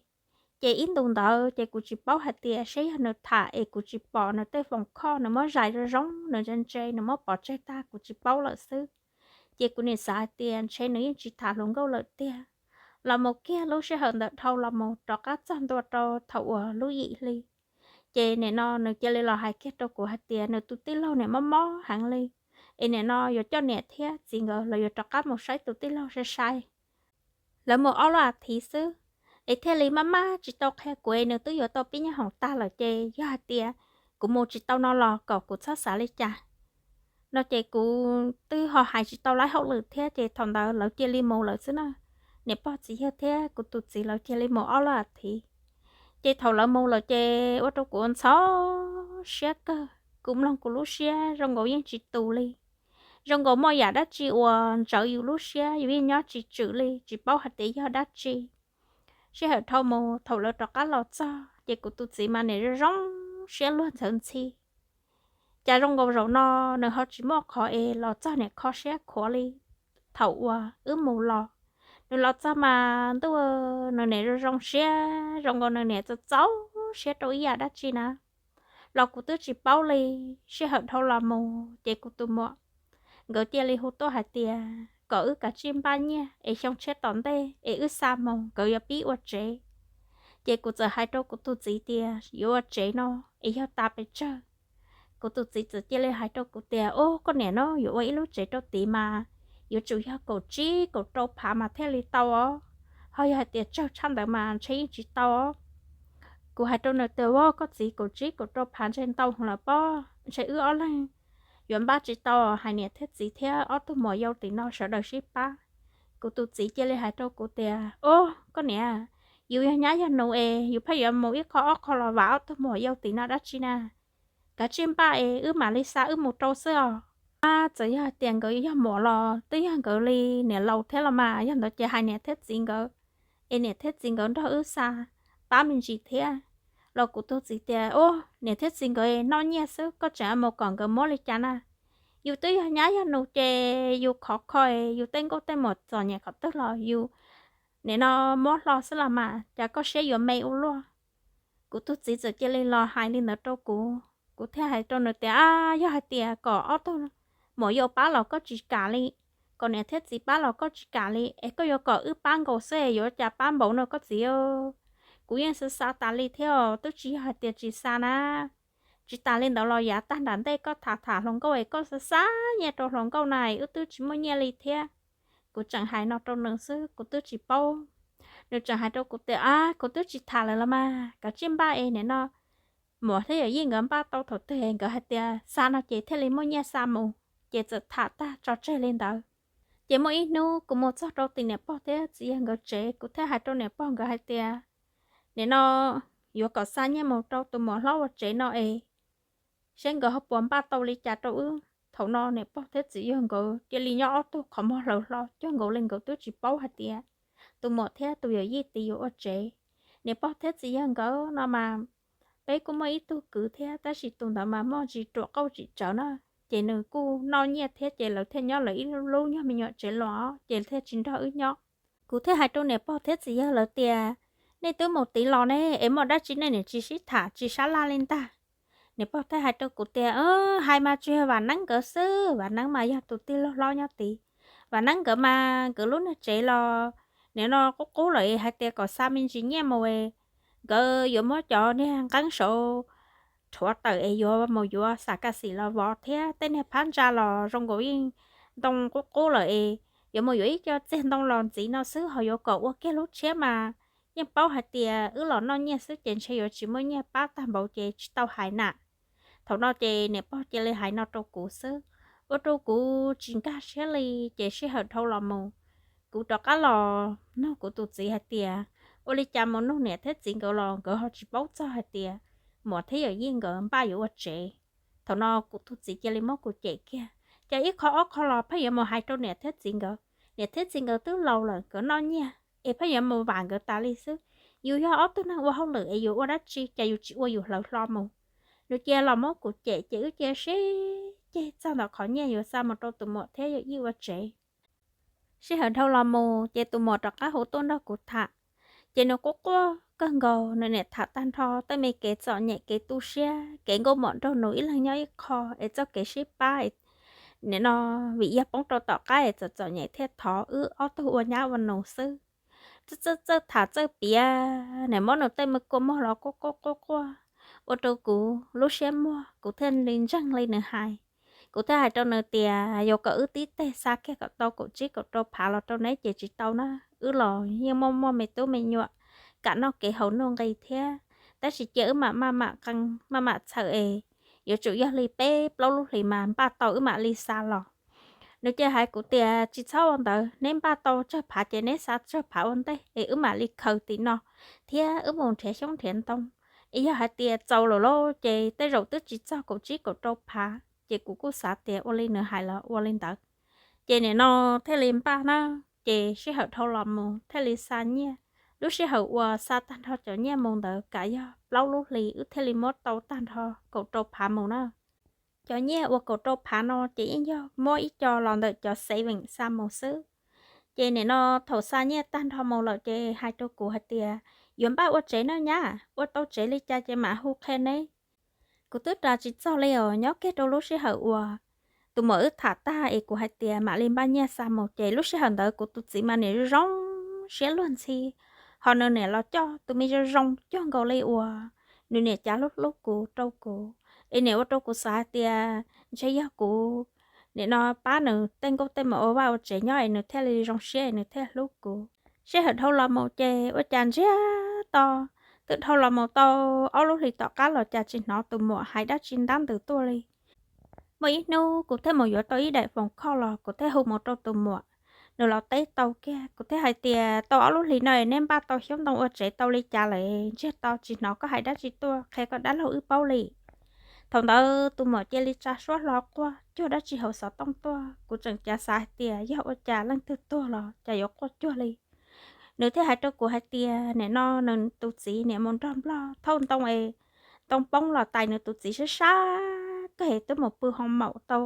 Ces ib ntus ntawd ces kuv tsis paub hais tias seb yog nws tham es kuv tsis pom nws tej foom khoj, nws muab zais zoo zoo, nws ntse ntse, nws muab pov tseg tag kuv tsis paub lawm xwb. Ces kuv nim xav hais tias ntshe nws yeej tsis tham hluas nkauj lawm tiag. Los mus kiag lub sij hawm ntawd dhau los mus rov qab txog ntua rau thaum uas lub yim hli, ces nim no nws cia li los hais kiag rau kuv hais tias nws tus tij laug niam mob mob heev li, es nim no yuav coj niam thiab txiv nkawd los yuav rov qab mus saib tus tij laug sai sai. Lawv mus ob lub as thiv xwb, es thiaj li maj maj tsis tau qhia kuv, nws twb yuav tau pib nyob hoom tag lawm, ces yog hais tias kuv mus tsis tau no los kom kuv txhob xav li cas no. Ces kuv twb ho hais tsis tau lawv hauj lwm thiab, ces thaum ntawd lawv cia li mus lawm xwb na. Niam pog txiv yawg thiab kuv tus txiv lawv cia li mus ob lub as thiv. Ces thaum lawv mus lawm ces ua rau kuv ntxhov siab kawg, kuv mloog kuv lub siab zoo nkaus yeej tsis tus li, zoo nkaus muaj yam dab tsi uas ntsawv yus lub siab, yus yeej nyob tsis tswm li, tsis paub hais tias yog dab tsi. Sij hawm dhau mus thaum lawv rov qab los txog ces kuv tus txiv mas nim zoo zoo siab luag ntxhawv ntxhi. Cas zoo nkaus zaum no nws ho tsis muaj qhov es los txog nim kho siab khuav li thaum uas wb mus los. Nws los txog mas ntuj, nws nim zoo zoo siab, zoo nkaus nws nim txaus txaus siab rau ib yam dab tsi na, los kuv twb tsis paub li. Sij hawm dhau los mus ces kuv tus muam nkawd cia li hu tuaj hais tias kom wb kav tsij npaj nyiaj es xyoo tshiab tom ntej es wb xa mus, nkawd yuav pib ua tsev. Ces kuv txawm hais rau kuv tus txiv tias yuav ua tsev no es yog tas pes tsawg? Kuv tus txiv txawm cia li hais rau kuv tias, Ub, koj niam, no yuav ua ib lub tsev rau tid mas yuav tsum yog kaum tsib kaum rau phav mas thiaj li tau os, ho yog hais tias tsawg tshaj ntawd mas ntshe yeej tsis tau os. Kuv hais rau nws tias, Ua, koj txiv, kaum tsib kaum rau phav ntshe ntau heev lawm pob, ntshe wb ob leeg yuav npaj tsis tau, hais niam thiab txiv thiab ob tug muam yau tim no sawv daws sib pab. Kuv tus txiv cia li hais rau kuv tias, Ub, koj niam, yus yog nyab yog nus es yus pheej yuav mus ib qho ob qho los vam ob tug muam yau tim no dab tsi na? Kav tsij npaj es wb mam li xa wb mus rau xwb os. Ab, txawm yog hais tias nkawd yog muam los twb yog nkawd li niam laus thiab los mas, yog ntawd ces hais niam thiab txiv nkawd es niam thiab txiv nkawd nrog wb xa pab me ntsis thiab. Los kuv tus txiv tias, Ub, niam thiab txiv nkawd noj nyiaj xwb, koj tseem mus kom nkawd muab li cas na? Yus twb yog nyab yog nus ces yus khov kho, yus tej nkauj tej muam txom nyem qhov twg los yus nim no muab hlo xwb los mas, cas koj siab yuav me ua luaj? Kuv tus txiv txawm cia li los hais li ntawd rau kuv, kuv thiaj hais rau nws tias, Ab, yog hais tias kom ob tug muam yau pab los koj tsis kam li, kom niam thiab txiv pab los koj tsis kam li, es koj yuav kom wb pab nkaus xwb es yuav cas pab npaum no koj txiv? Kuv yeej xav xav tas li thiab, twb tsis yog hais tias tsis xa na. Tsis tas li ntawd los yav tag nram ntej koj tham tham hluas nkauj es koj xav xa nyiaj rau hluas nkauj na, wb twb tsis muaj nyiaj li thiab. Kuv tseem hais no rau nws xwb, kuv twb tsis paub. Nws tseem hais rau kuv tias, Ab, kuv twb tsis tham lawm los mas, kav tsij npaj es nim no muam thiab yawm yij nkawd npaj tau thaum twg nkawd hais tias xa no ces thiaj li muaj nyiaj xa mus, ces txawm tham tag tso tseg li ntawd. Ces muaj ib hnub kuv mus txog rau tim niam pog thiab txiv yawg nkawd tsev, kuv thiaj hais rau niam pog nkawd hais tias, Nim no yuav kom xa nyiaj mus rau tus muam hlob ua tsev no es seb nkawd ho puas npaj tau li cas rau wb. Thaum no niam pog thiab txiv yawg nkawd cia li nyob ob tug qhov muag hlaws hlo cuag nkaus li nkawd twb tsis paub hais tias tus muam thiab tus yawm yij tid yuav ua tsev. Niam pog thiab txiv yawg nkawd no mas peb kuj muaj ib tug kwv thiab, tab sis tus ntawd mas muaj ntsis ruam qauj tsim tsawv na, ces nws kuj noj nyiaj thiab, ces lawv thiaj nyob lawv ib lub nyuag me nyuam tsev los, ces thiaj tsis nrog wb nyob. Kuv thiaj hais rau niam pog thiab txiv yawg lawv tias, Nej twb mus tid los ne, es muaj dab tsi nej niam tsis sib tham tsis sab laj li ntag? Niam pog thiaj hais rau kuv tias, Hais mas tsuas yog Vam Neeb nkawd xwb, Vam Neeb mas yog tus tij laug hlob nyob tid. Vam Neeb nkawd mas nkawd lub niag tsev los nim no qub qub lawm, hais tias kom xa me ntsis nyiaj mus, nkawd yuav muab cov niag nqeeb saud rhuav tawm es yuav mus yuav xam kas xim los vov thiab tej niag phab ntsa los zoo nkaus yeej ntoo qub qub lawm es yuav mus yuav ib co txiag ntoo los ntxiv no xwb ho yuav kom ua kiag lub tshiab mas yeej paub hais tias wb los noj nyiaj xwb ces ntshe yuav tsis muaj nyiaj pab tag npaum ces tsis tau hais na. Thaum no ces niam pog cia li hais no rau kuv xwb, ua rau kuv tsis nkag siab li. Ces sij hawm dhau los mus, kuv rov qab los nug kuv tus txiv hais tias ua li cas mus nug niam thiab txiv nkawd los nkawd ho tsis paub txog hais tias muam thiab yawm yij nkawd npaj yuav ua tsev. Thaum no kuv tus txiv cia li muab kuv cem kiag, cas ib qho ob qho los pheej yuav mus hais rau niam thiab txiv nkawd, niam thiab txiv nkawd twb laus lawm nkawd noj nyiaj es pheej yuav mus vam nkawd tas li xwb. Yus yog ob tug neeg ua hauj lwm es yus ua dab tsi cas yus tsis ua yus hlawv hlo mus. Nws cia los muab kuv cem ces wb cia sib ceg txog ntawm qhov nyiaj yuav xa mus rau tus muam thiab yawm yij ua tsev. Sij hawm dhau los mus ces tus muam rov qab hu tuaj nrog kuv tham, ces nws quaj quaj kawg nkaus, nws niam tham tag nrho tej me kev txom nyem kev tu siab kev nkauj muam nraug nus ib leeg nyob ib qho es txoj kev sib pab nim no vim yog poob rau tom qab es txom txom nyem thiaj thov wb ob tug ua nyab ua nus xwb. Txawj txawj tham txawj piav, nws muab nws tej me kua muag los quaj quaj quaj quaj, ua rau kuv lub siab muag kuv thiaj li ntseeg li nws hais. Kuv thiaj hais rau nws tias yuav kom wb tib teg xa kiag kom tau kaum tsib kaum rau phav los rau neb ces tsis tau na, wb los yeej muaj muaj me tub me nyuam kam noj kev haus nuj nqi thiab, tab sis cia wb mam maj mam qee maj mam txhawm es yuav tsum yog li peb plaub lub hlis mas npaj tau wb mam li xa los. Nws cia hais kuv tias tsis txhob ua ntawd, neb npaj tau tsawg phav ces neb xa tsawg phav ua ntej es wb mam li khaws tim no thiab wb mus nrhiav xyoob nrhiav ntoo. Es yog hais tias txaus lawm lauj ces tej zaum twb tsis txog kaum tsib kaum rau phav ces kuv kuj xav tias ua li nws hais los ua li ntawd. Ces nim no thiaj li npaj na, ces sij hawm dhau los mus thiaj li xa nyiaj. Lub sij hawm uas xa tag nrho cov nyiaj mus ntawd kam yog plaub lub hlis wb thiaj li muab tau tag nrho kaum rau phav mus na. Cov nyiaj uas kaum rau phav no ces yeej yog muab ib co los ntawm cov saving xa mus xwb. Ces nim no thaum xa nyiaj tag nrho mus lawm ces hais rau kuv hais tias yuav npaj ua tsev na nyab, ua tau tsev li cas ces mam hu qhia neb. Kuv twb ras tsis txog li os, nyob kiag rau lub sij hawm uas tus muam wb tham tag es kuv hais tias mam li npaj nyiaj xa mus ces lub sij hawm ntawd kuv tus txiv mas niam zoo zoo siab luag ntxhi, ho nws niam los coj tus me zoo zoo cuag nkaus li uas nws niam cav hlub hlub kuv rau kuv, es niam ua rau kuv xav hais tias ntshe yog kuv nim no pab nws tej nkauj tej muam ua vaj ua tsev nyob es nws thiaj li zoo siab es nws thiaj hlub kuv. Sij hawm dhau los mus ces ua cas ntsiag to, twb dhau los mus tau ob lub hlis tom qab los cas tsis hnov tus muam hais dab tsi ntab ntws tuaj li. Muaj ib hnub kuv thiaj mus yuav tau ib daim foos khoj los kuv thiaj hu mus rau tus muam. Nws los teb tau kiag, kuv thiaj hais tias tau ob lub hlis no es neb npaj tau xyoob ntoo ua tsev tau li cas lawm, ntsiag to tsis hnov koj hais dab tsi tuaj qhia koj dab laug wb paub li. Thaum ntawd tus muam cia li tsa suab hlo quaj cuag dab tsi hauv xov tooj tuaj, kuv tseem cav xav hais tias yog ua cas leej twg tuag los cas yuav quaj cuag li. Nws thiaj hais rau kuv hais tias nim no nws tus txiv niam mus nrog nplog thauj ntoo es ntoo poob los tais nws tus txiv sab sab kawg es twb mus pw hoo maum tau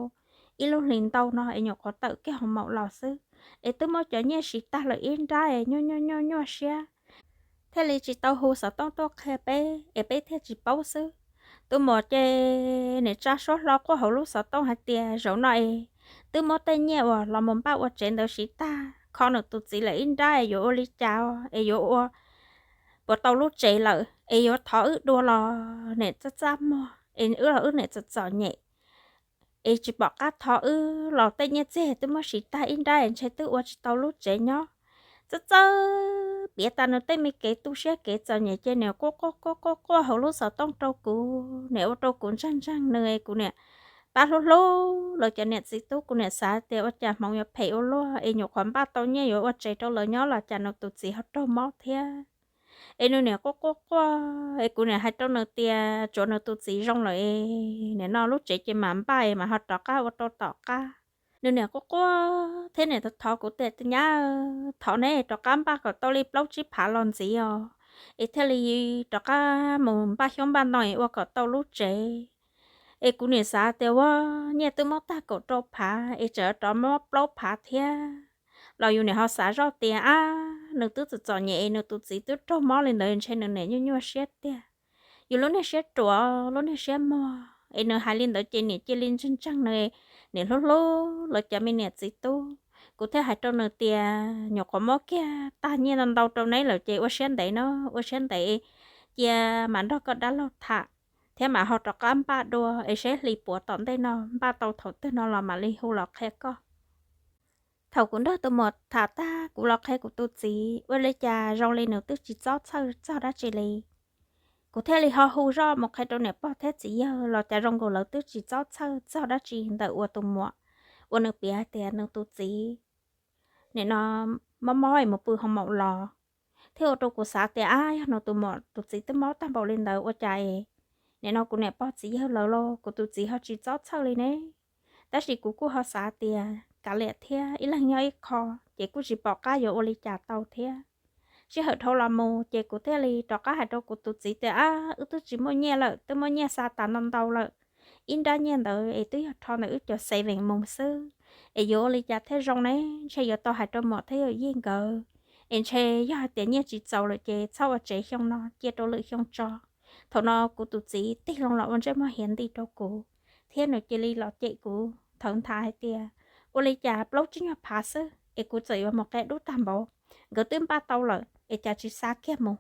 ib lub hlis ntau no es nyuam qhuav tawm kiag hoo maum los xwb, es twb muab cov nyiaj siv tag lawm ib nrab es nyuaj nyuaj nyuaj nyuaj siab, thiaj li tsis tau hu xov tooj tuaj qhia peb es peb thiaj tsis paub xwb. Tus muam ces niam tsa suab hlo quaj hauv lub xov tooj hais tias zaum no es twb muab tej nyiaj uas los mus npaj ua tsev ntawd siv tag, kho nws tus txiv lawm ib nrab es yuav ua li cas es yuav ua puas tau lub tsev lawm es yuav thov wb dua los niam txaj txaj muag es wb los wb niam txom txom nyem es tsis pom qab thov wb los tej nyiaj txiag twb muab siv tag ib nrab es ntshe twb ua tsis tau lub tsev nyob. Txawj txawj piav tas nws tej me kev tu siab kev txom nyem ces niam quaj quaj quaj quaj quaj hauv lub xov tooj rau kuv, niam ua rau kuv ntseeg ntseeg nws es kuv niam pab hlub hlub lawv cov niam txiv tub, kuv niam xav tias ua cas hmoov yuav phem ua luaj es nyuam qhuav npaj tau nyiaj yuav ua tsev rau lawv nyob los cas nws tus txiv ho raug mob thiab. Es nws niam quaj quaj quaj es kuv niam hais rau nws tias tsuav nws tus txiv zoo lawm es nim no lub tsev ces mam npaj es mam ho rov qab ua rau tom qab. Nws niam quaj quaj thiab niam thov kuv tias tus nyab, thov neb rov qab npaj kom tau li plaub tsib phav los ntxiv os, es thiaj li rov qab mus npaj xyoob npaj ntoo es ua kom tau lub tsev. Es kuv niam xav tias ua nyiaj twb muab tag kaum rau phav es tseem rov muab plaub phav thiab los yus niam ho xav zoj tias ab nws twb txom txom nyem es nws tus txiv twb raug mob li ntawd ntshe nws niam nyuaj nyuaj siab tiag. Yus lub niag siab ruam lub niag siab muag es nws hais li ntawd ces niam cia li ntseeg ntseeg nws, niam hlub hlub lawv cov me niam txiv tub. Kuv thiaj hais rau nws tias nyuam qhuav muab kiag tag nyiaj ntau ntau rau neb lawm ces ua siab ntev na, ua siab ntev cia mam nrog koj dab laug tham thiab mam ho rov qab npaj dua es seb hli puav tom ntej no npaj tau thaum twg no los mam li hu los qhia koj. Thaum kuv nrog tus muam tham tag kuv los qhia kuv tus txiv ua li cas zoo li nws twb tsis txob txhawj txog dab tsi li. Kuv thiaj li ho hu zoj mus qhia rau niam pog thiab txiv yawg los cas zoo nkaus lawv twb tsis txob txhawj txog dab tsi ntawm uas tus muam uas nws piav hais tias nws tus txiv nim no mob mob es mus pw hoo maum los, thiab ua rau kuv xav tias ab yog nws tus muam tus txiv twb mob tag npaum li ntawd ua cas es nim no kuv niam pog txiv yawg lawv los kuv tus txiv ho tsis txob txhawj li ne. Tab sis kuv kuj ho xav tias kav liam thiab ib leeg nyob ib qho ces kuj tsis pom qab yuav ua li cas tau thiab. Sij hawm dhau los mus ces kuv thiaj li rov qab hais rau kuv tus txiv tias ab wb twb tsis muaj nyiaj lawm, twb muaj nyiaj xa tas ntau ntau lawm. Ib nrab nyiaj ntawd es twb yog rho ntawm wb cov saving mus xwb, es yuav ua li cas thiaj zoo ne? Ntshe yuav tau hais rau muam thiab yawm yij nkawd, es ntshe yog hais tias nyiaj tsis txaus lawm ces txhob ua tsev xyoo no, cia rau lwm xyoo tso. Thaum no kuv tus txiv tig loo los ua ntsej muag hiav nti rau kuv, thiab nws cia li los cem kuv thawv nthav hais tias ua li cas plaub tsib nyuag phav xwb es kuv txawm yuav mus qia dub tag npaum, nkawd twb npaj tau lawm es cas tsis xa kiag mus?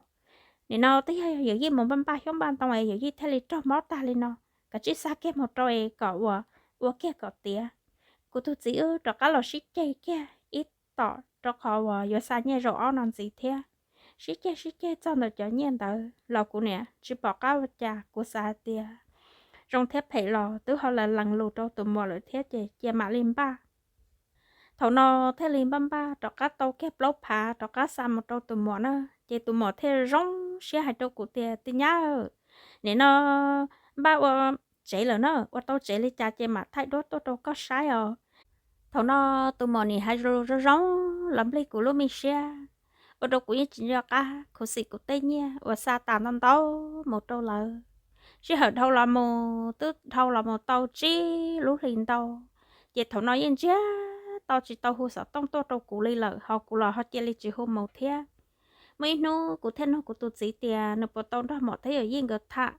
Nim no twb yog yawm yij mus npaj npaj xyoob npaj ntoo es yawm yij thiaj li raug mob tag li no, kav tsij xa kiag mus rau es kom ua, ua kiag kom tiav. Kuv tus txiv wb rov qab los sib ceg kiag ib tom rau qhov uas yuav xa nyiaj zaum ob no ntxiv thiab. Sib ceg sib ceg txog ntawm cov nyiaj ntawd los kuv niam tsis pom qab ua cas, kuv xav hais tias zoo thiab phem los twb ho lees lees lus rau tus muam lawm thiab ces cia mam li npaj. Thaum no thiaj li npaj npaj rov qab tau kiag plaub phav rov qab xa mus rau tus muam na, ces tus muam thiaj zoo siab hais rau kuv tias tij nyab, nim no npaj ua tsev lawm na, ua tau tsev li cas ces mam thaij duab tuaj rau koj saib os. Thaum no tus muam nim hais zoo zoo los nplig kuv lub me siab, ua rau kuv yeej tsis nco qab khuv xim kuv tej nyiaj uas xa tas ntau ntau mus rau lawv. Sij hawm dhau los mus twb dhau los mus tau tsib lub hlis ntau, ces thaum no yeej ntsiag to tsis tau hu xov tooj tuaj rau kuv li lawm, ho kuv los ho cia li tsis hu mus thiab. Muaj ib hnub kuv thiaj nug kuv tus txiv tias nws puas tau nrog muam thiab yawm yij nkawd tham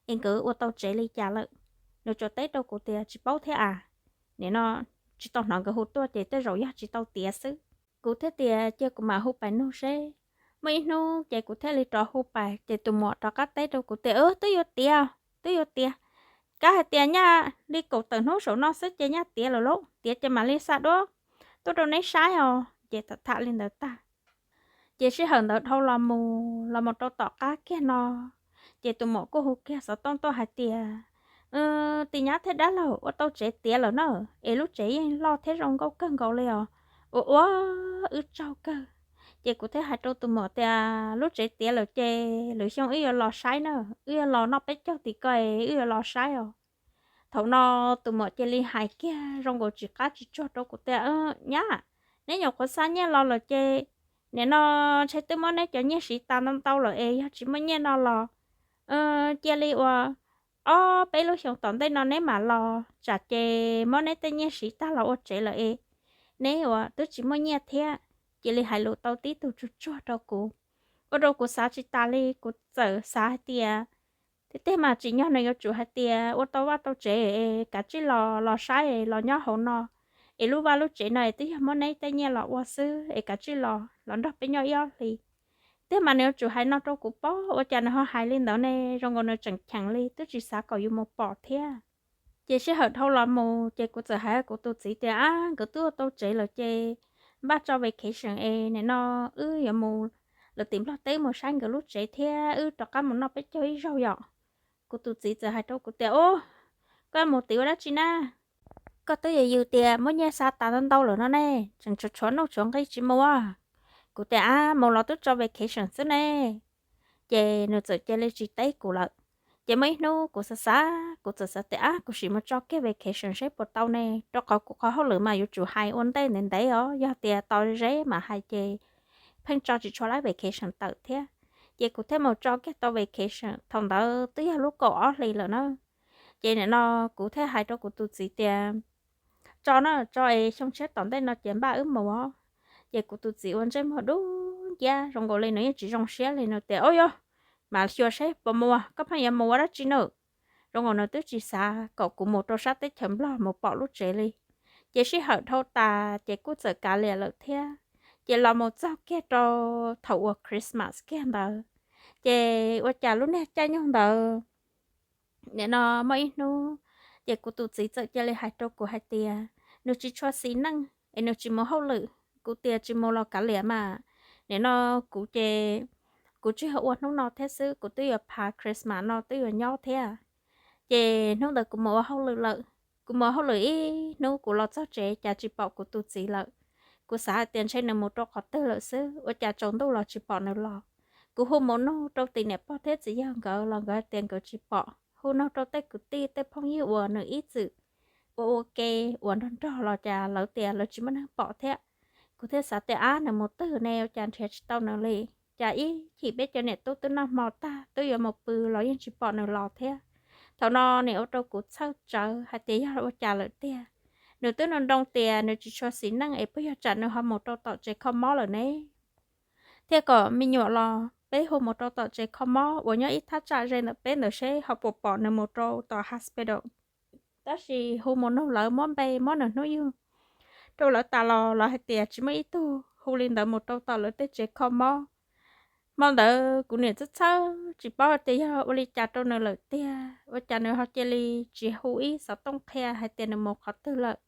es nkawd ua tau tsev li cas lawm. Nws tsuas teb rau kuv tias tsis paub thiab as, nim no tsis tau hnov nkawd hu tuaj ces tej zaum yog tsis tau tiav xwb. Kuv thiaj tias cia kuv mam hu pais nug seb. Muaj ib hnub ces kuv thiaj li rov hu pais ces tus muam rov qab teb rau kuv tias twb yuav tiav, twb yuav tiav. Kab hais tias nyaj li kaum tawm hnub saum no xwb ces nyaj tiav lawm lauj, tiav ces mam li xa duab tuaj rau neb saib os. Ces tham tham li ntawd tag, ces sij hawm ntawd dhau los mus los mus rau tom qab kiag no, ces tus muam kuj hu kiag xov tooj tuaj hais tias tij nyab thiab dab laug ua tau tsev tiav lawm na, es lub tsev yeej loj thiab zoo nkauj kawg nkaus li os. Ua ua wb tsaug kawg. Ces kuv thiaj hais rau tus muam tias lub tsev tiav lawm ces lwm xyoo wb yuav los saib na, wb yuav los noj peb caug tim ko es wb yuav los saib os. Thaum no tus muam cia li hais kiag zoo nkaus tsis qab tsis tsuag rau kuv tias nyab, neb nyuam qhuav xa nyiaj los lawm ces nim no ntshe twb muab neb cov nyiaj siv tas ntau ntau lawm es yog tsis muaj nyiaj no los cia li ua ob peb lub xyoo tom ntej no neb mam los, tsam ces muab neb tej nyiaj siv tag los ua tsev lawm es neb ua twb tsis muaj nyiaj thiab. Cia li hais lus tau tib tug tsuag tsuag rau kuv, ua rau kuv xav tsis tas li, kuv txawm xav hais tias tiag tiag mas tsim nyog nws yuav tsum hais tias ua tau vaj tau tsev es kav tsij los los saib los nyob hauv no, es lub vaj lub tsev no es twb yog muab neb tej nyiaj los ua xwb es kav tsij los los nrog peb nyob ib ob hlis. Tiag mas nws yuav tsum hais no rau kuv paub, ua cas nws ho hais li ntawd ne? Zoo nkaus nws tseem cheem li twb tsis xav kom yus mus pom thiab. Ces sij hawm dhau los mus ces kuv txawm hais kuv tus txiv tias ab nkawd twb ua tau tsev lawm ces npaj tso vacation es nim no wb yuav mus lawm tim Nplog teb mus saib nkawd lub tsev thiab wb rov qab mus noj peb caug ib zaug yom. Kuv tus txiv txawm hais rau kuv tias ub, koj mus tim ua dab tsi na? Koj twb yws yws tias muab nyiaj xa tas ntau ntau lawm no ne, tseem tshuav tshuav nuj tshuav nqi tsis mus. Kuv tias ab mus los twb tso vacation xwb ne. Ces nws txawm cia li tsis teb kuv lawm. Ces muaj ib hnub kuv xav xav kuv txawm xav tias ab kuv sim mus tso kiag vacation seb puas tau ne, rau qhov kuv qhov hauj lwm mas yuav tsum hais ua ntej ntev ntev os, yog tias tos zeb mas hais ces pheej tso tsis tshua laib vacation tawm thiab. Ces kuv thiaj mus tso kiag tau vacation, thaum ntawd twb yog lub kaum ob hlis lawm na. Ces nim no kuv thiaj hais rau kuv tus txiv tias tso na, tso es xyoo tshiab tom ntej no ces npaj wb mus os. Ces kuv tus txiv ua ntsej muag dub nciab zoo nkaus li nws yeej tsis zoo siab li, nws tias ub yog, mas xyuas seb puas mus, koj pheej yuav mus ua dab tsi na? Zoo nkaus nws twb tsis xav kom kuv mus rau sab teb chaws Nplog mus pom lub tsev li. Ces sij hawm dhau tas ces kuj txawm kav liam lawm thiab. Ces los mus txog kiag rau thaum uas Christmas kiag ntawd, ces ua cas lub niag caij nyoog ntawd nim no muaj ib hnub ces kuv tus txiv txawm cia li hais rau kuv hais tias nws tsis tshua xis neej es nws tsis mus hauj lwm. Kuv tias tsis mus los kav liam mas, nim no kuv ces kuv tsis yog ua hnub no thiab xwb, kuv twb yuav phav Christmas no twb yuav nyob thiab. Ces hnub ntawd kuv mus ua hauj lwm lawm. Kuv mus ua hauj lwm ib hnub kuv los txog tsev cas tsis pom kuv tus txiv lawm. Kuv xav hais tias ntshe nws mus rau qhov twg lawm xwb, ua cas tsaus ntuj los tsis pom nws los. Kuv hu mus nug rau tim niam pog thiab txiv yawg nkawd los nkawd hais tias nkawd tsis pom. Hu nug rau tej kwv tij tej phooj ywg uas nws ib txwm ua ua ke uas nrog nrog los cas lawv tias lawv tsis muaj neeg pom thiab. Kuv thiaj xav tias ab, nws mus twg ne, ua cas nrhiav tsis tau nws li. Cas ib chim peb cov niam tub twb noj hmo tag twb yuav mus pw los yeej tsis pom nws los thiab. Thaum no nim ua rau kuv txhawj tsawv hais tias yog ua cas lawm tiag. Nws twb nroo nroo tias nws tsis tshua xis neej es puas yog tsam nws ho mus rau tom tsev kho mob lawm ne. Thiaj kom me nyuam los peb hu mus rau tom tsev kho mob uas nyob ib thaj tsam ze ntawm peb ntawd seb ho puas pom nws mus rau tom hospital. Tab sis hu mus nug lawv muab npe muab nws hnub yug rau lawv tas los lawv hais tias tsis muaj ib tug hu li ntawd mus rau tom lawv tej tsev kho mob. Hmo ntawd kuv niam txhawj txhawj tsis paub hais tias yog ua li cas rau nws lawm tiag, ua cas nws ho cia li tsis hu ib xov tooj qhia hais tias nws mus qhov twg lawm.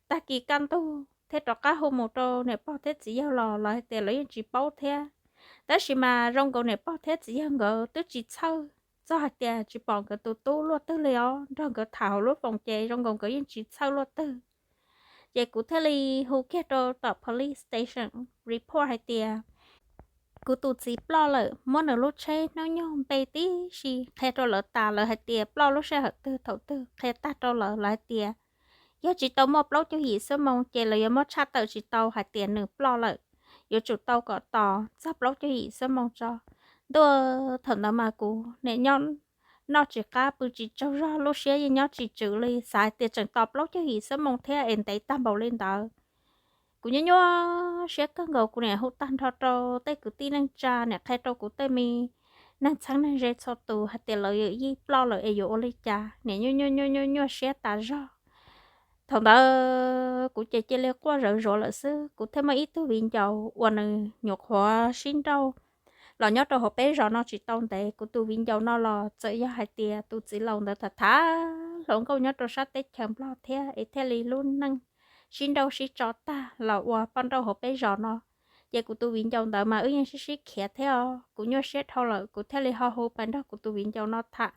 Tag kis kaj ntug thiaj rov qab hu mus rau niam pog thiab txiv yawg los lawv hais tias lawv yeej tsis paub thiab. Tab sis mas zoo nkaus niam pog thiab txiv yawg nkawd twb tsis txhawj txog hais tias tsis pom nkawd tus tub luaj twg li os, nrog nkawd tham hauv lub foos ces zoo nkaus nkawd yeej tsis txhawj luaj twg. Ces kuv thiaj li hu kiag rau tom police station report hais tias kuv tus txiv ploj lawm, muab nws lub tsheb hnub nyoog npe tib si qhia rau lawv tas, lawv hais tias ploj lub sij hawm twg thaum twg qhia tag rau lawv, lawv hais tias yog tsis tau muaj plaub caug yim xuab moos ces lawv yuav muab tshaj tawm tsis tau hais tias nws ploj lawm, yuav tsum tau kom tos txog plaub caug yim xuab moos tso. Ntuj, thaum ntawd mas kuv niam nyob noj tsis qab pw tsis tsaug zog, lub siab yeej nyob tsis tswm li, xav hais tias tseem tos plaub caug yim xuab moos thiab es ntev tag npaum li ntawd. Kuv nyuaj nyuaj siab kawg nkaus, kuv niam hu tag nrho rau tej kwv tij neej tsa, niam qhia rau kuv tej me neeg txheeb neeg ze txhua tus hais tias lawv yij ploj lawm es yuav ua li cas, niam nyuaj nyuaj nyuaj nyuaj nyuaj siab tas zog. Thaum ntawd kuv ces cia li quaj zawv zuav lawm xwb. Kuv thiaj muaj ib tug viv ncaus uas nws nyuam qhuav sib nrauj los nyob rau hauv peb zos no tsis tau ntev. Kuv tus viv ncaus no los txawm yog hais tias tus txiv laus ntawd tham tham hluas nkauj nyob rau sab teb chaws Nplog thiab es thiaj li lub neej sib nrauj sib tso tag los ua poj nrauj hauv peb zos no. Ces kuv tus viv ncaus ntawd mas wb yeej sib sib khiav thiab os. Kuv nyuaj siab dhau lawm, kuv thiaj li ho hu pais nrog kuv tus viv ncaus no tham.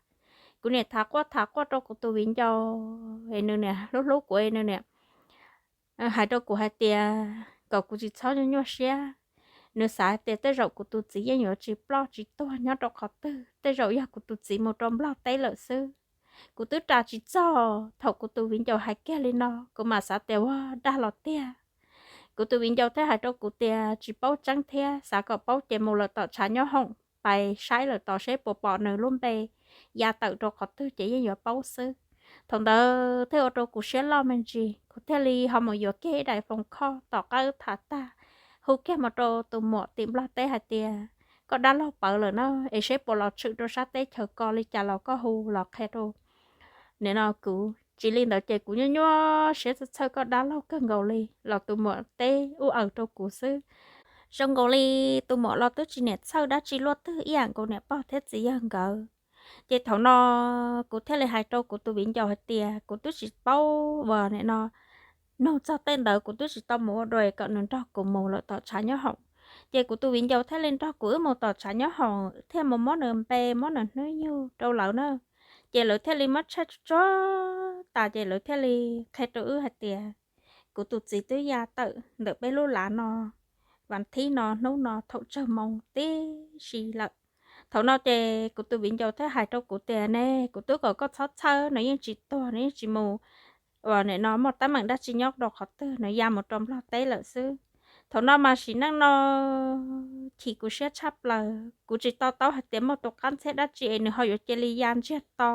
Kuv niam tham quaj tham quaj rau kuv tus viv ncaus es nws niam hlub hlub kuv es nws niam hais rau kuv hais tias kom kuv tsis txhob nyuaj nyuaj siab. Nws xav hais tias tej zaum kuv tus txiv yeej yuav tsis ploj tsis tuag nyob rau qhov twg, tej zaum yog kuv tus txiv mus rau Nplog teb lawm xwb. Kuv twb ras tsis txog, thaum kuv tus viv ncaus hais kiag li no kuv mam xav tias ua dag los tiag. Kuv tus viv ncaus thiaj hais rau kuv tias tsis paub tseeb thiab, xav kom paub ces mus lawm tom tshav nyob hoom pais saib lawm tos seb puas pom nws lub npe ya tawm rau qhov twg ces yeej yuav paub xwb. Thaum ntawd thiaj ua rau kuv siab loj me ntsis, kuv thiaj li ho mus yuav kiag ib daim foos khoj tom qab wb tham tag, hu kiag mus rau tus muam tim Nplog teb hais tias koj dab laug pawv lawm na, es seb puas los tshwm rau sab teb chaws ko, li cas los koj hu los qhia rau. Nim no kuv tsis li ntawd ces kuv nyuaj nyuaj siab txhawj txhawj koj dab laug kawg nkaus li, los tus muam teb ub aws rau kuv xwb. Zoo nkaus li tus muam los twb tsis niam txhawj dab tsi luaj twg ib yam nkaus niam pog thiab txiv yawg nkawd. Ces thaum no kuv thiaj li hais rau kuv tus viv ncaus hais tias kuv twb tsis paub uas nim no nug txog tej ntawd, kuv twb tsis tau mus ua dua kom nws nrog kuv mus lawm tom tshav nyob hoom. Ces kuv tus viv ncaus thiaj li nrog kuv wb mus tom tshav nyob hoom thiaj mus muab nws npe muab nws hnub yug rau lawv na. Ces lawv thiaj li muab tshaj tsuag tsuag tas ces lawv thiaj li qhia rau wb hais tias kuv tus txiv twb ya tawm ntawm peb lub lav no, vas thib no hnub no thaum tsawg moos tib si lawm. Thaum no ces kuv tus viv ncaus thiaj hais rau kuv tias ne, kuv twb kom koj txhob txhawj, nws yeej tsis tuag, nws yeej tsis mus uas nim no muaj teeb meem dab tsi nyob rau qhov twg, nws ya mus rau Nplog teb lawm xwb. Thaum no mas sim neej no chim kuv siab tshaj plaws, kuv tsis to taub hais tias muaj tus qab ntxhiab dab tsi es nws ho yuav cia li ya ntsiag to.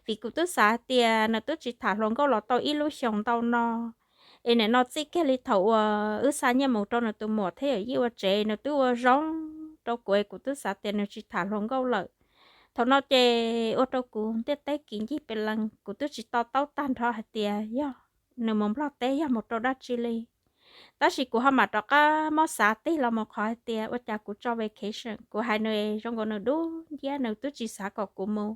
Vim kuv twb xav hais tias nws twb tsis tham hluas nkauj los tau ib lub xyoos ntau no, es nim no txij kiag li thaum uas wb xa nyiaj mus rau nws tus muam thiab yawm yij ua tsev, nws twb ua zoo rau kuv es kuv twb xav tias nws tsis tham hluas nkauj lawm. Thaum no ces ua rau kuv ntiaj teb kiv ncig pes lees, kuv twb tsis to taub tag nrho hais tias yog nws mus Nplog teb yog mus rau dab tsi li. Tab sis kuv ho mam rov qab muab xav tig los mus qhov hais tias ua cas kuv tso vacation, kuv hais nws zoo nkaus nws dub nciab, nws twb tsis xav kom kuv mus.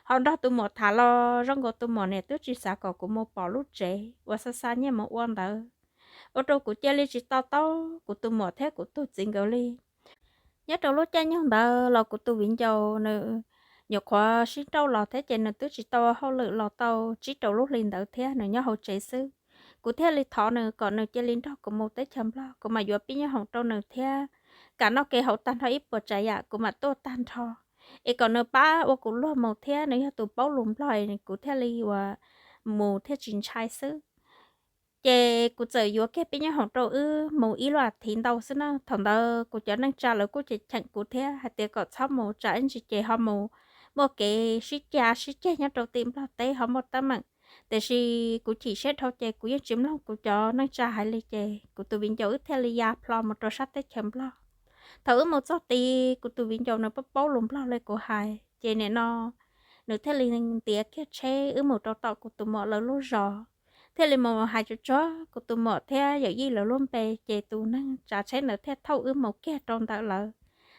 ho nrog tus muam tham los zoo nkaus tus muam niam twb tsis xav kom kuv mus pom lub tsev uas xa xa nyiaj mus ua ntawd, ua rau kuv cia li tsis to taub kuv tus muam thiab kuv tus txiv nkawd li. Nyob rau lub caij nyoog ntawd los kuv tus viv ncaus nws nyuam qhuav sib nrauj los thiab ces nws twb tsis tau ua hauj lwm los tau tsib rau lub hli ntawd thiab nws nyob hauv tsev xwb. Kuv thiaj li thov nws kom nws cia li nrog kuv mus teb chaws Nplog, kuv mam yuav pib nyob hoom rau nws thiab kam noj kev haus tag nrho ib puas tsav yam kuv mam tuaj tag nrho, es kom nws pab ua kuv luag mus thiab nws yog tus paub lus Nplog, kuv thiaj li uas mus thiaj tsis ntshai xwb. Ces kuv txawm yuav kiag pib nyob hoom rau wb mus ib lub as thiv ntau xwb na. Thaum ntawd kuv cov neej tsa lawv kuj cheem cheem kuv thiab hais tias kom txhob mus tsam ib ntsis ces ho mus muaj kev sib cav sib ceg nyob rau tim Nplog teb ho muaj teeb meem. Tiam sis kuv chim siab dhau ces kuv yeej tsis mloog kuv cov neej tsa hais li ces kuv tus viv ncaus wb thiaj li ya plho mus rau sab teb chaws Nplog. Thaum wb mus txog tid kuv tus viv ncaus nws paub paub lus Nplog li kuv hais ces nim no nws thiaj li ntiav kiag tsheb wb mus rau tom kuv tus muam lawv lub zos, thiaj li mus hais tsuag tsuag kuv tus muam thiab yawm yij lawv lub npe ces tus neeg tsav tsheb ntawd thiaj thauj wb mus kiag rau ntawm lawv,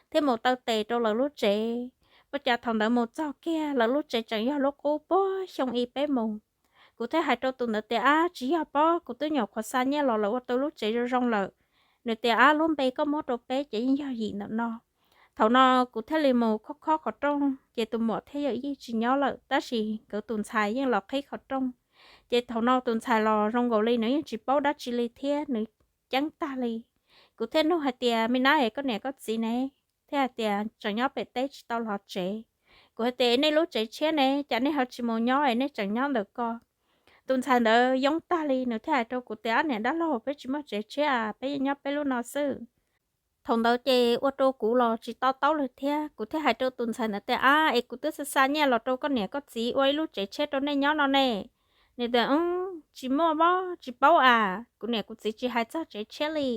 thiaj mus taw tes rau lawv lub tsev. Ua cas thaum ntawd mus txog kiag lawv lub tsev tseem yog lub qub puag xyoo ib peb mus. Kuv thiaj hais rau tus ntawd tias, Ab, tsis yog pob, kuv twb nyuam qhuav xa nyiaj los lawv ua tau lub tsev zoo zoo lawm. Nws tias, Ab, lub npe koj muab rau peb ces yeej yog yim ntawm no. Thaum no kuv thiaj li mus khob khob qhov rooj ces tus muam thiab yawm yij tsis nyob lawm tab sis nkawd tus ntxhais yeej los qhib qhov rooj. Ces thaum no tus ntxhais los zoo nkaus li nws yeej tsis paub dab tsi li thiab nws ceeb tag li. Kuv thiaj nug hais tias, Me nab es koj niam koj txiv ne? Thiaj hais tias, Tseem nyob pem teb tsis tau los tsev. Kuv hais tias, Nej lub tsev tshiab ne, cas nej ho tsis mus nyob es nej tseem nyob ntawm ko? Tus ntxhais ntawd yoob tag li nws thiaj hais rau kuv tias, Ab niam dab laug, peb tsis muaj tsev tshiab, peb yeej nyob peb lub no xwb. Thaum ntawd ces ua rau kuv los tsis to taub li thiab kuv thiaj hais rau tus ntxhais ntawd tias, Ab, es kuv twb xa xa nyiaj los rau koj niam koj txiv ua ib lub tsev tshiab rau nej nyob no ne. Nws tias, Tsis muaj pob, tsis paub as, kuv niam kuv txiv tsis hais txog tsev tshiab li.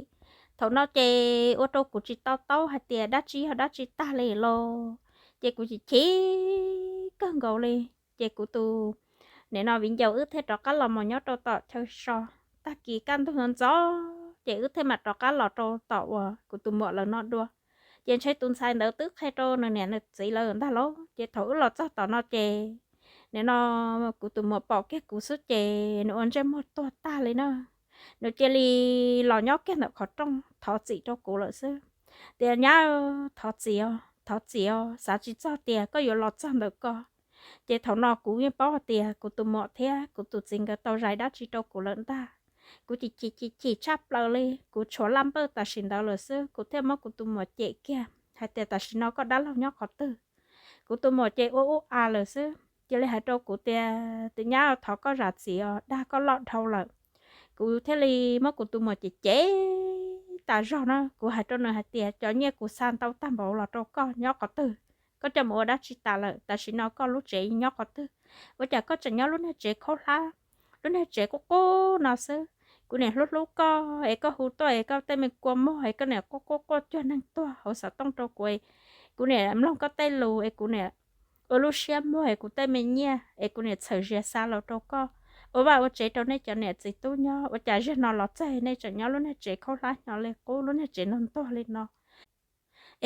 Thaum no ces ua rau kuv tsis to taub hais tias dab tsi yog dab tsi tag li los, ces kuv chim chim kawg nkaus li. Ces kuv tus nim no viv ncaus wb thiaj rov qab los mus nyob rau tom chaw so. Tag kis kaj ntug ntxov ces wb thiaj mam rov qab los rau tom uas kuv tus muam lawv no dua. Ces ntshe tus ntxhais ntawd twb qhia rau nws niam nws txiv lawm ntag lauj. Ces thaum wb los txog tom no ces nim no kuv tus muam pom kiag kuv xwb ces nws ua ntsej muag tuag tag li na. Nws cia li los nyob kiag ntawm qhov rooj thov txim rau kuv lawm xwb. Tias, Nyab, thov txim os, thov txim os, xav tsis txog tias koj yuav los txog ntawm ko. Ces thaum no kuv yeej paub hais tias kuv tus muam thiab kuv tus txiv nkawd tau zais dab tsi rau kuv lawm ntag. Kuv chim chim chim chim tshaj plaws li, kuv tshuav laj npawj tam sim ntawd lawm xwb, kuv thiaj muab kuv tus muam cem kiag hais tias, Tam sim no koj dab laug nyob qhov twg? Kuv tus muam ces ua ub a lawm xwb, cia li hais rau kuv tias, Tus nyab, thov koj zam txim os, dag koj loj dhau lawm. Kuv thiaj li muab kuv tus muam cem cem tas zog na. Kuv hais rau nws hais tias, Cov nyiaj kuv xa ntau tag npaum los rau koj nyob qhov twg? Koj coj mus ua dab tsi tas lawm? Tam sim no koj lub tsev nyob qhov twg? Ua cas koj tseem nyob lub niag tsev khaub hlab, lub niag tsev qub qub no xwb? Kuv niam hlub hlub koj es koj hu tuaj es koj tej me kua muag es koj niam quaj quaj quaj cuag neeg tuag hauv xov tooj rau kuv. Kuv niam mloog koj tej lus es kuv niam ua lub siab muag es kuv tej me nyiaj es kuv niam txhawm zias xa los rau koj ua vaj ua tsev rau nej cov niam txiv tub nyob. Ua cas zaum no los txog nej tseem nyob lub niag tsev khaub hlab hnyo li qub, lub niag tsev ntuag ntuag li no?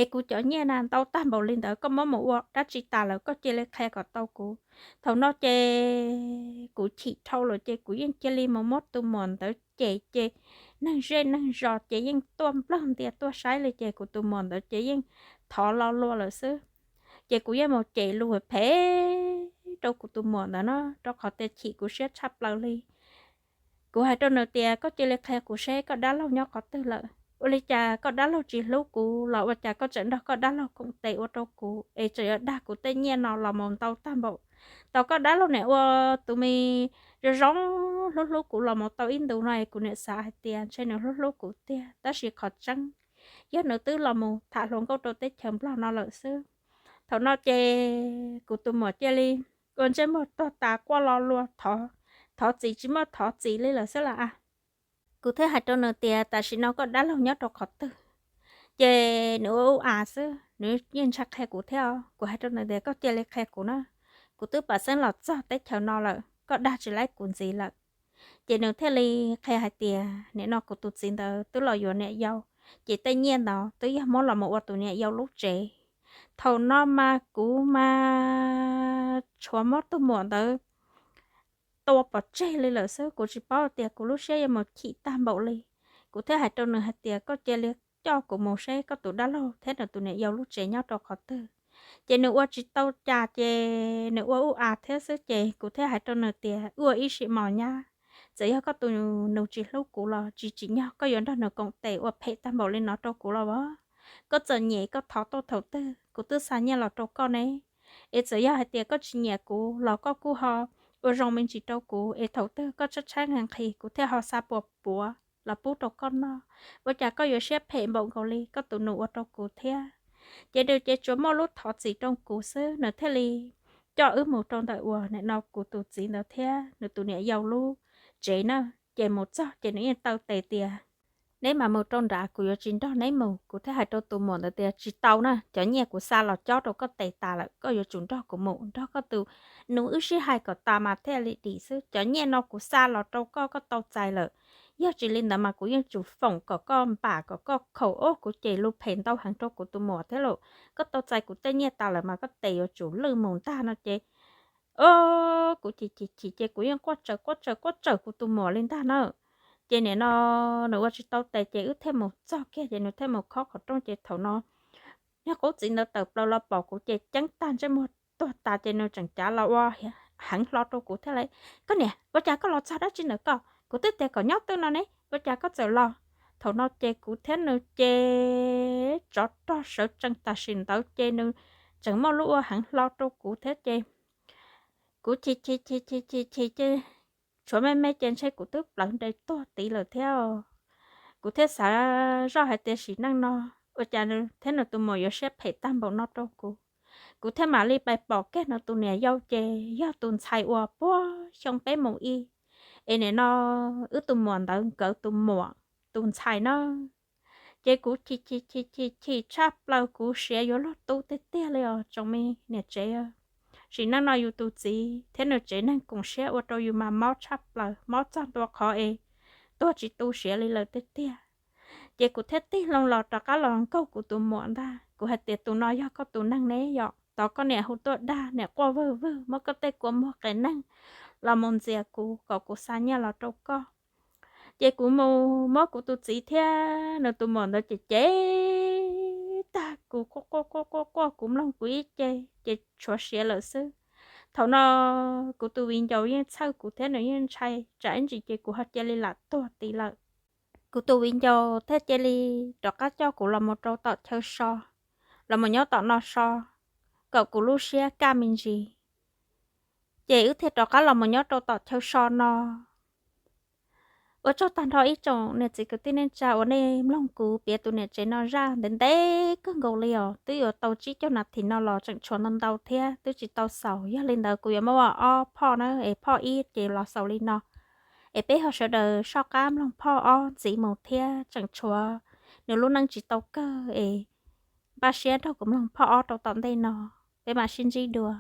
Es kuv cov nyiaj na ntau tag npaum li ntawd koj muab mus ua dab tsi tas lawm? Koj cia li qhia kom tau kuv. Thaum no ces kuv chim dhau lawm ces kuv yeej cia li mus muab tus muam ntawd cem ces neeg zej neeg zos ces yeej tuaj nplawg ntias tuaj saib li ces kuv tus muam ntawd ces yeej thov lo lua lawm xwb. Ces kuv yeej mus cem lus phem rau kuv tus muam ntawd na, rau qhov tias chim kuv siab tshaj plaws li. Kuv hais rau nws tias, Koj cia li qhia kuv seb koj dab laug nyob qhov twg lawm. Ua li cas koj dab laug tsis hlub kuv los ua cas koj tseem nrog koj dab laug koom tes ua rau kuv es tseem yuav dag kuv tej nyiaj no los mus ntau tag npaum? Tau koj dab laug niam ua tus me zoo zoo hlub hlub kuv los mus tau ib ntus no es kuv niam xav hais tias ntshe nws hlub hlub kuv tiag, tab sis qhov tseeb yog nws twb los mus tham hluas nkauj rau teb chaws Nplog no lawm xwb. Thaum no ces kuv tus muam cia li ua ntsej muag tuag tas quaj lo lua thov, thov txim tsis muaj thov txim li lawm xwb las. Kuv thiaj hais rau nws tias, Tam sim no koj dab laug nyob rau qhov twg? Ces nws ua ub a xwb, nws yeej ntshai qhia kuv thiab os. Kuv hais rau nws tias, Koj cia li qhia kuv na, kuv twb pam xeeb los txog teb chaws no lawm, koj dag tsis laib kuv ntxiv lawm. Ces nws thiaj li qhia hais tias, Nim no kuv tus txiv ntawd twb los yuav niam yau, ces tej nyiaj ntawd twb yog muab los mus ua tus niam yau lub tsev. Thaum no mas kuv mas tshuav muab tus muam ntawd tua pov tseg li lawm xwb. Kuv tsis paub tias kuv lub siab yuav mus chim tag npaum li. Kuv thiaj hais rau nws hais tias koj cia li coj kuv mus seb koj tus dab laug thiab nws tus niam yau lub tsev nyob rau qhov twg. Ces nws ua tsis tau cas ces nws ua ub a thiab xwb ces kuv thiaj hais rau nws tias ua ib sim mos nyab, txawm yog koj tus nus tsis hlub kuv los tsis tsim nyog koj yuav nrog nws koom tes ua phem tag npaum li no rau kuv los as. Koj txawm nyiam koj thov tuaj thaum twg, kuv twb xa nyiaj los rau koj ne. Es txawm yog hais tias koj tsis nyiam kuv los koj kuj ho ua zoo me ntsis rau kuv es thaum twg koj tshaib tshaib nqhis nqhis kuv thiaj ho xa puas puav los pub rau koj noj. Ua cas koj yuav siab phem npaum nkaus li koj tus nus ua rau kuv thiab? Ces nws ces tsuas muaj lub thov txim rau kuv xwb nws thiaj li coj wb mus rau ntawm uas nim no kuv tus txiv ntawd thiab nws tus niam yau lub tsev na. Ces mus txog ces nws yeej taw tes tias neb mas mus rau nrad, kuv yuav tsis nrog neb mus. Kuv thiaj hais rau tus muam ntawd tias tsis tau na, cov nyiaj kuv xa los cob rau koj tes tas lawm, koj yuav tsum nrog kuv mus nrog koj tus nus wb sib hais kom tas mas thiaj li dim xwb. Cov nyiaj no kuv xa los rau koj, koj tau txais lawm. Yog tsis li ntawd mas kuv yeej tsum foom kom koj npam kom koj khaum. Ob, kuv ces lus phem ntau heev rau kuv tus muam thiab lauj. Koj tau txais kuv tej nyiaj tas lawm mas koj tes yuav tsum lwj mus ntag no ces, o, kuv chim chim chim ces kuv yeej quaj tsawv quaj tsawv quaj tsawv kuv tus muam li ntag na. Ces nim no nws ua tsis tau tes ces wb thiaj mus txog kiag ces nws thiaj mus khob qhov rooj ces thaum no niag qub txiv ntawd tawm plaws los pom kuv ces ceeb tag ntsej muag tuag tas ces nws tseem cav los ua heev hlo rau kuv thiab lauj. Koj niam, ua cas koj los txog dab tsi ntawm koj? Kuv twb tias kom nyob twj no ne, ua cas koj txawm los? Thaum no ces kuv thiab nws ces tsov rog sawv tsees tam sim ntawd ces nws tseem muaj lub ua heev hlo rau kuv thiab ces kuv chim chim chim chim chim chim ces tshuav me me ces ntshe kuv twb plawv nres tuag tid lawm thiab. Kuv thiaj xav zoj hais tias sim neej no ua cas nws thiab nws tus muam yuav siab phem tag npaum no rau kuv. Kuv thiaj mam li pais pom kiag nws tus niam yau ces yog tus ntxhais uas puag xyoo peb mus ib, es nim no wb tus muam ntawd nkawd tus muam tus ntxhais na. Ces kuv chim chim chim chim chim tshaj plaws, kuv siav yuav luag tub tiag tiag li os tsoom me niam tsev. Sim neej no yus tus txiv thiab nws tsev neeg koom siab ua rau yus mas mob tshaj plaws, mob txog ntua qhov es tuag tsis tu siav li lawm tiag tiag. Ces kuv thiaj tig loo los rov qab los nkaug kuv tus muam ntag. Kuv hais tias tus no yog koj tus neeg ne yom? Tos koj niam hu tuaj dag, niam quaj vwg vwg muab koj tej kua muag qias neeg los mus ntxias kuv kom kuv xa nyiaj los rau koj. Ces kuv mus muab kuv tus txiv thiab nws tus muam ntawd ces cev tag kuv quaj quaj quaj quaj quaj kuv mloog kuv ib ce ces tshuav siav lawm xwb. Thaum no kuv tus viv ncaus yeej txhawj kuv thiab nws yeej ntshai tsam ib ntsis ces kuv ho cia li lam tuag tid lawm. Kuv tus viv ncaus thiaj cia li rov qab coj kuv los mus rau tom chaw so, los mus nyob tom no so, kom kuv lub siab kaj me ntsis. Ces wb thiaj rov qab los mus nyob rau tom chaw so no. Ua tsaug tag nrho ib tsoom niam txiv kwv tij neej tsa uas nej mloog kuv piav tus niam tsev no zaj ntev ntev kawg nkaus li os, twb yuav tau tsib caug nas this no los tseem tshuav ntau ntau thiab twb tsis tau xaus. Yog li ntawd kuv yuav muab ua ob phoj na, es phoj ib ces los xaus li no. Es peb ho sawv daws soj qab mloog phoj ob ntxiv mus thiab, tseem tshuav nws lub neej tsis tau kawg es npaj siab nrog kuv mloog phoj ob rau tom ntej no. Peb mam sib ntsib dua.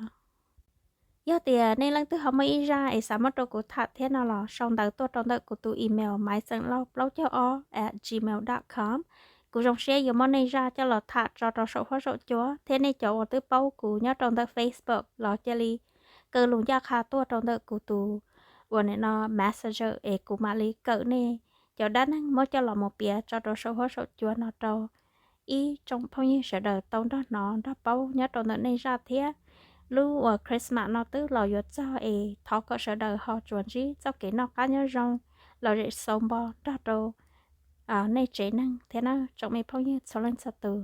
Yog tias nej leej twg ho muaj ib zaj es xav muab rau kuv tham thiab no los sau ntawv tuaj rau ntawm kuv tus email maiv xeem lauj plaub caug ob at gmail dot com. Kuv zoo siab yuav muab nej zaj coj los tham tso rau saum huab saum cua thiab nej cov uas twb paub kuv nyob rau ntawm Facebook los cia li kaw lus ncaj qha tuaj rau ntawm kuv tus uas nim no Messenger es kuv mam li kawm nej cov dab neeg muab coj los mus piav tso rau saum huab saum cua no rau ib tsoom phooj ywg sawv daws tau nrog hnov nrog paub nyob rau ntawm nej zaj thiab. Lub uas Christmas no twb los yuav txog es thov kom sawv daws ho tsuas ntsib txoj kev noj qab nyob zoo, lom zem xau npo nrog rau nej tsev neeg thiab na tsoom me phooj ywg txhua leej txhua tus.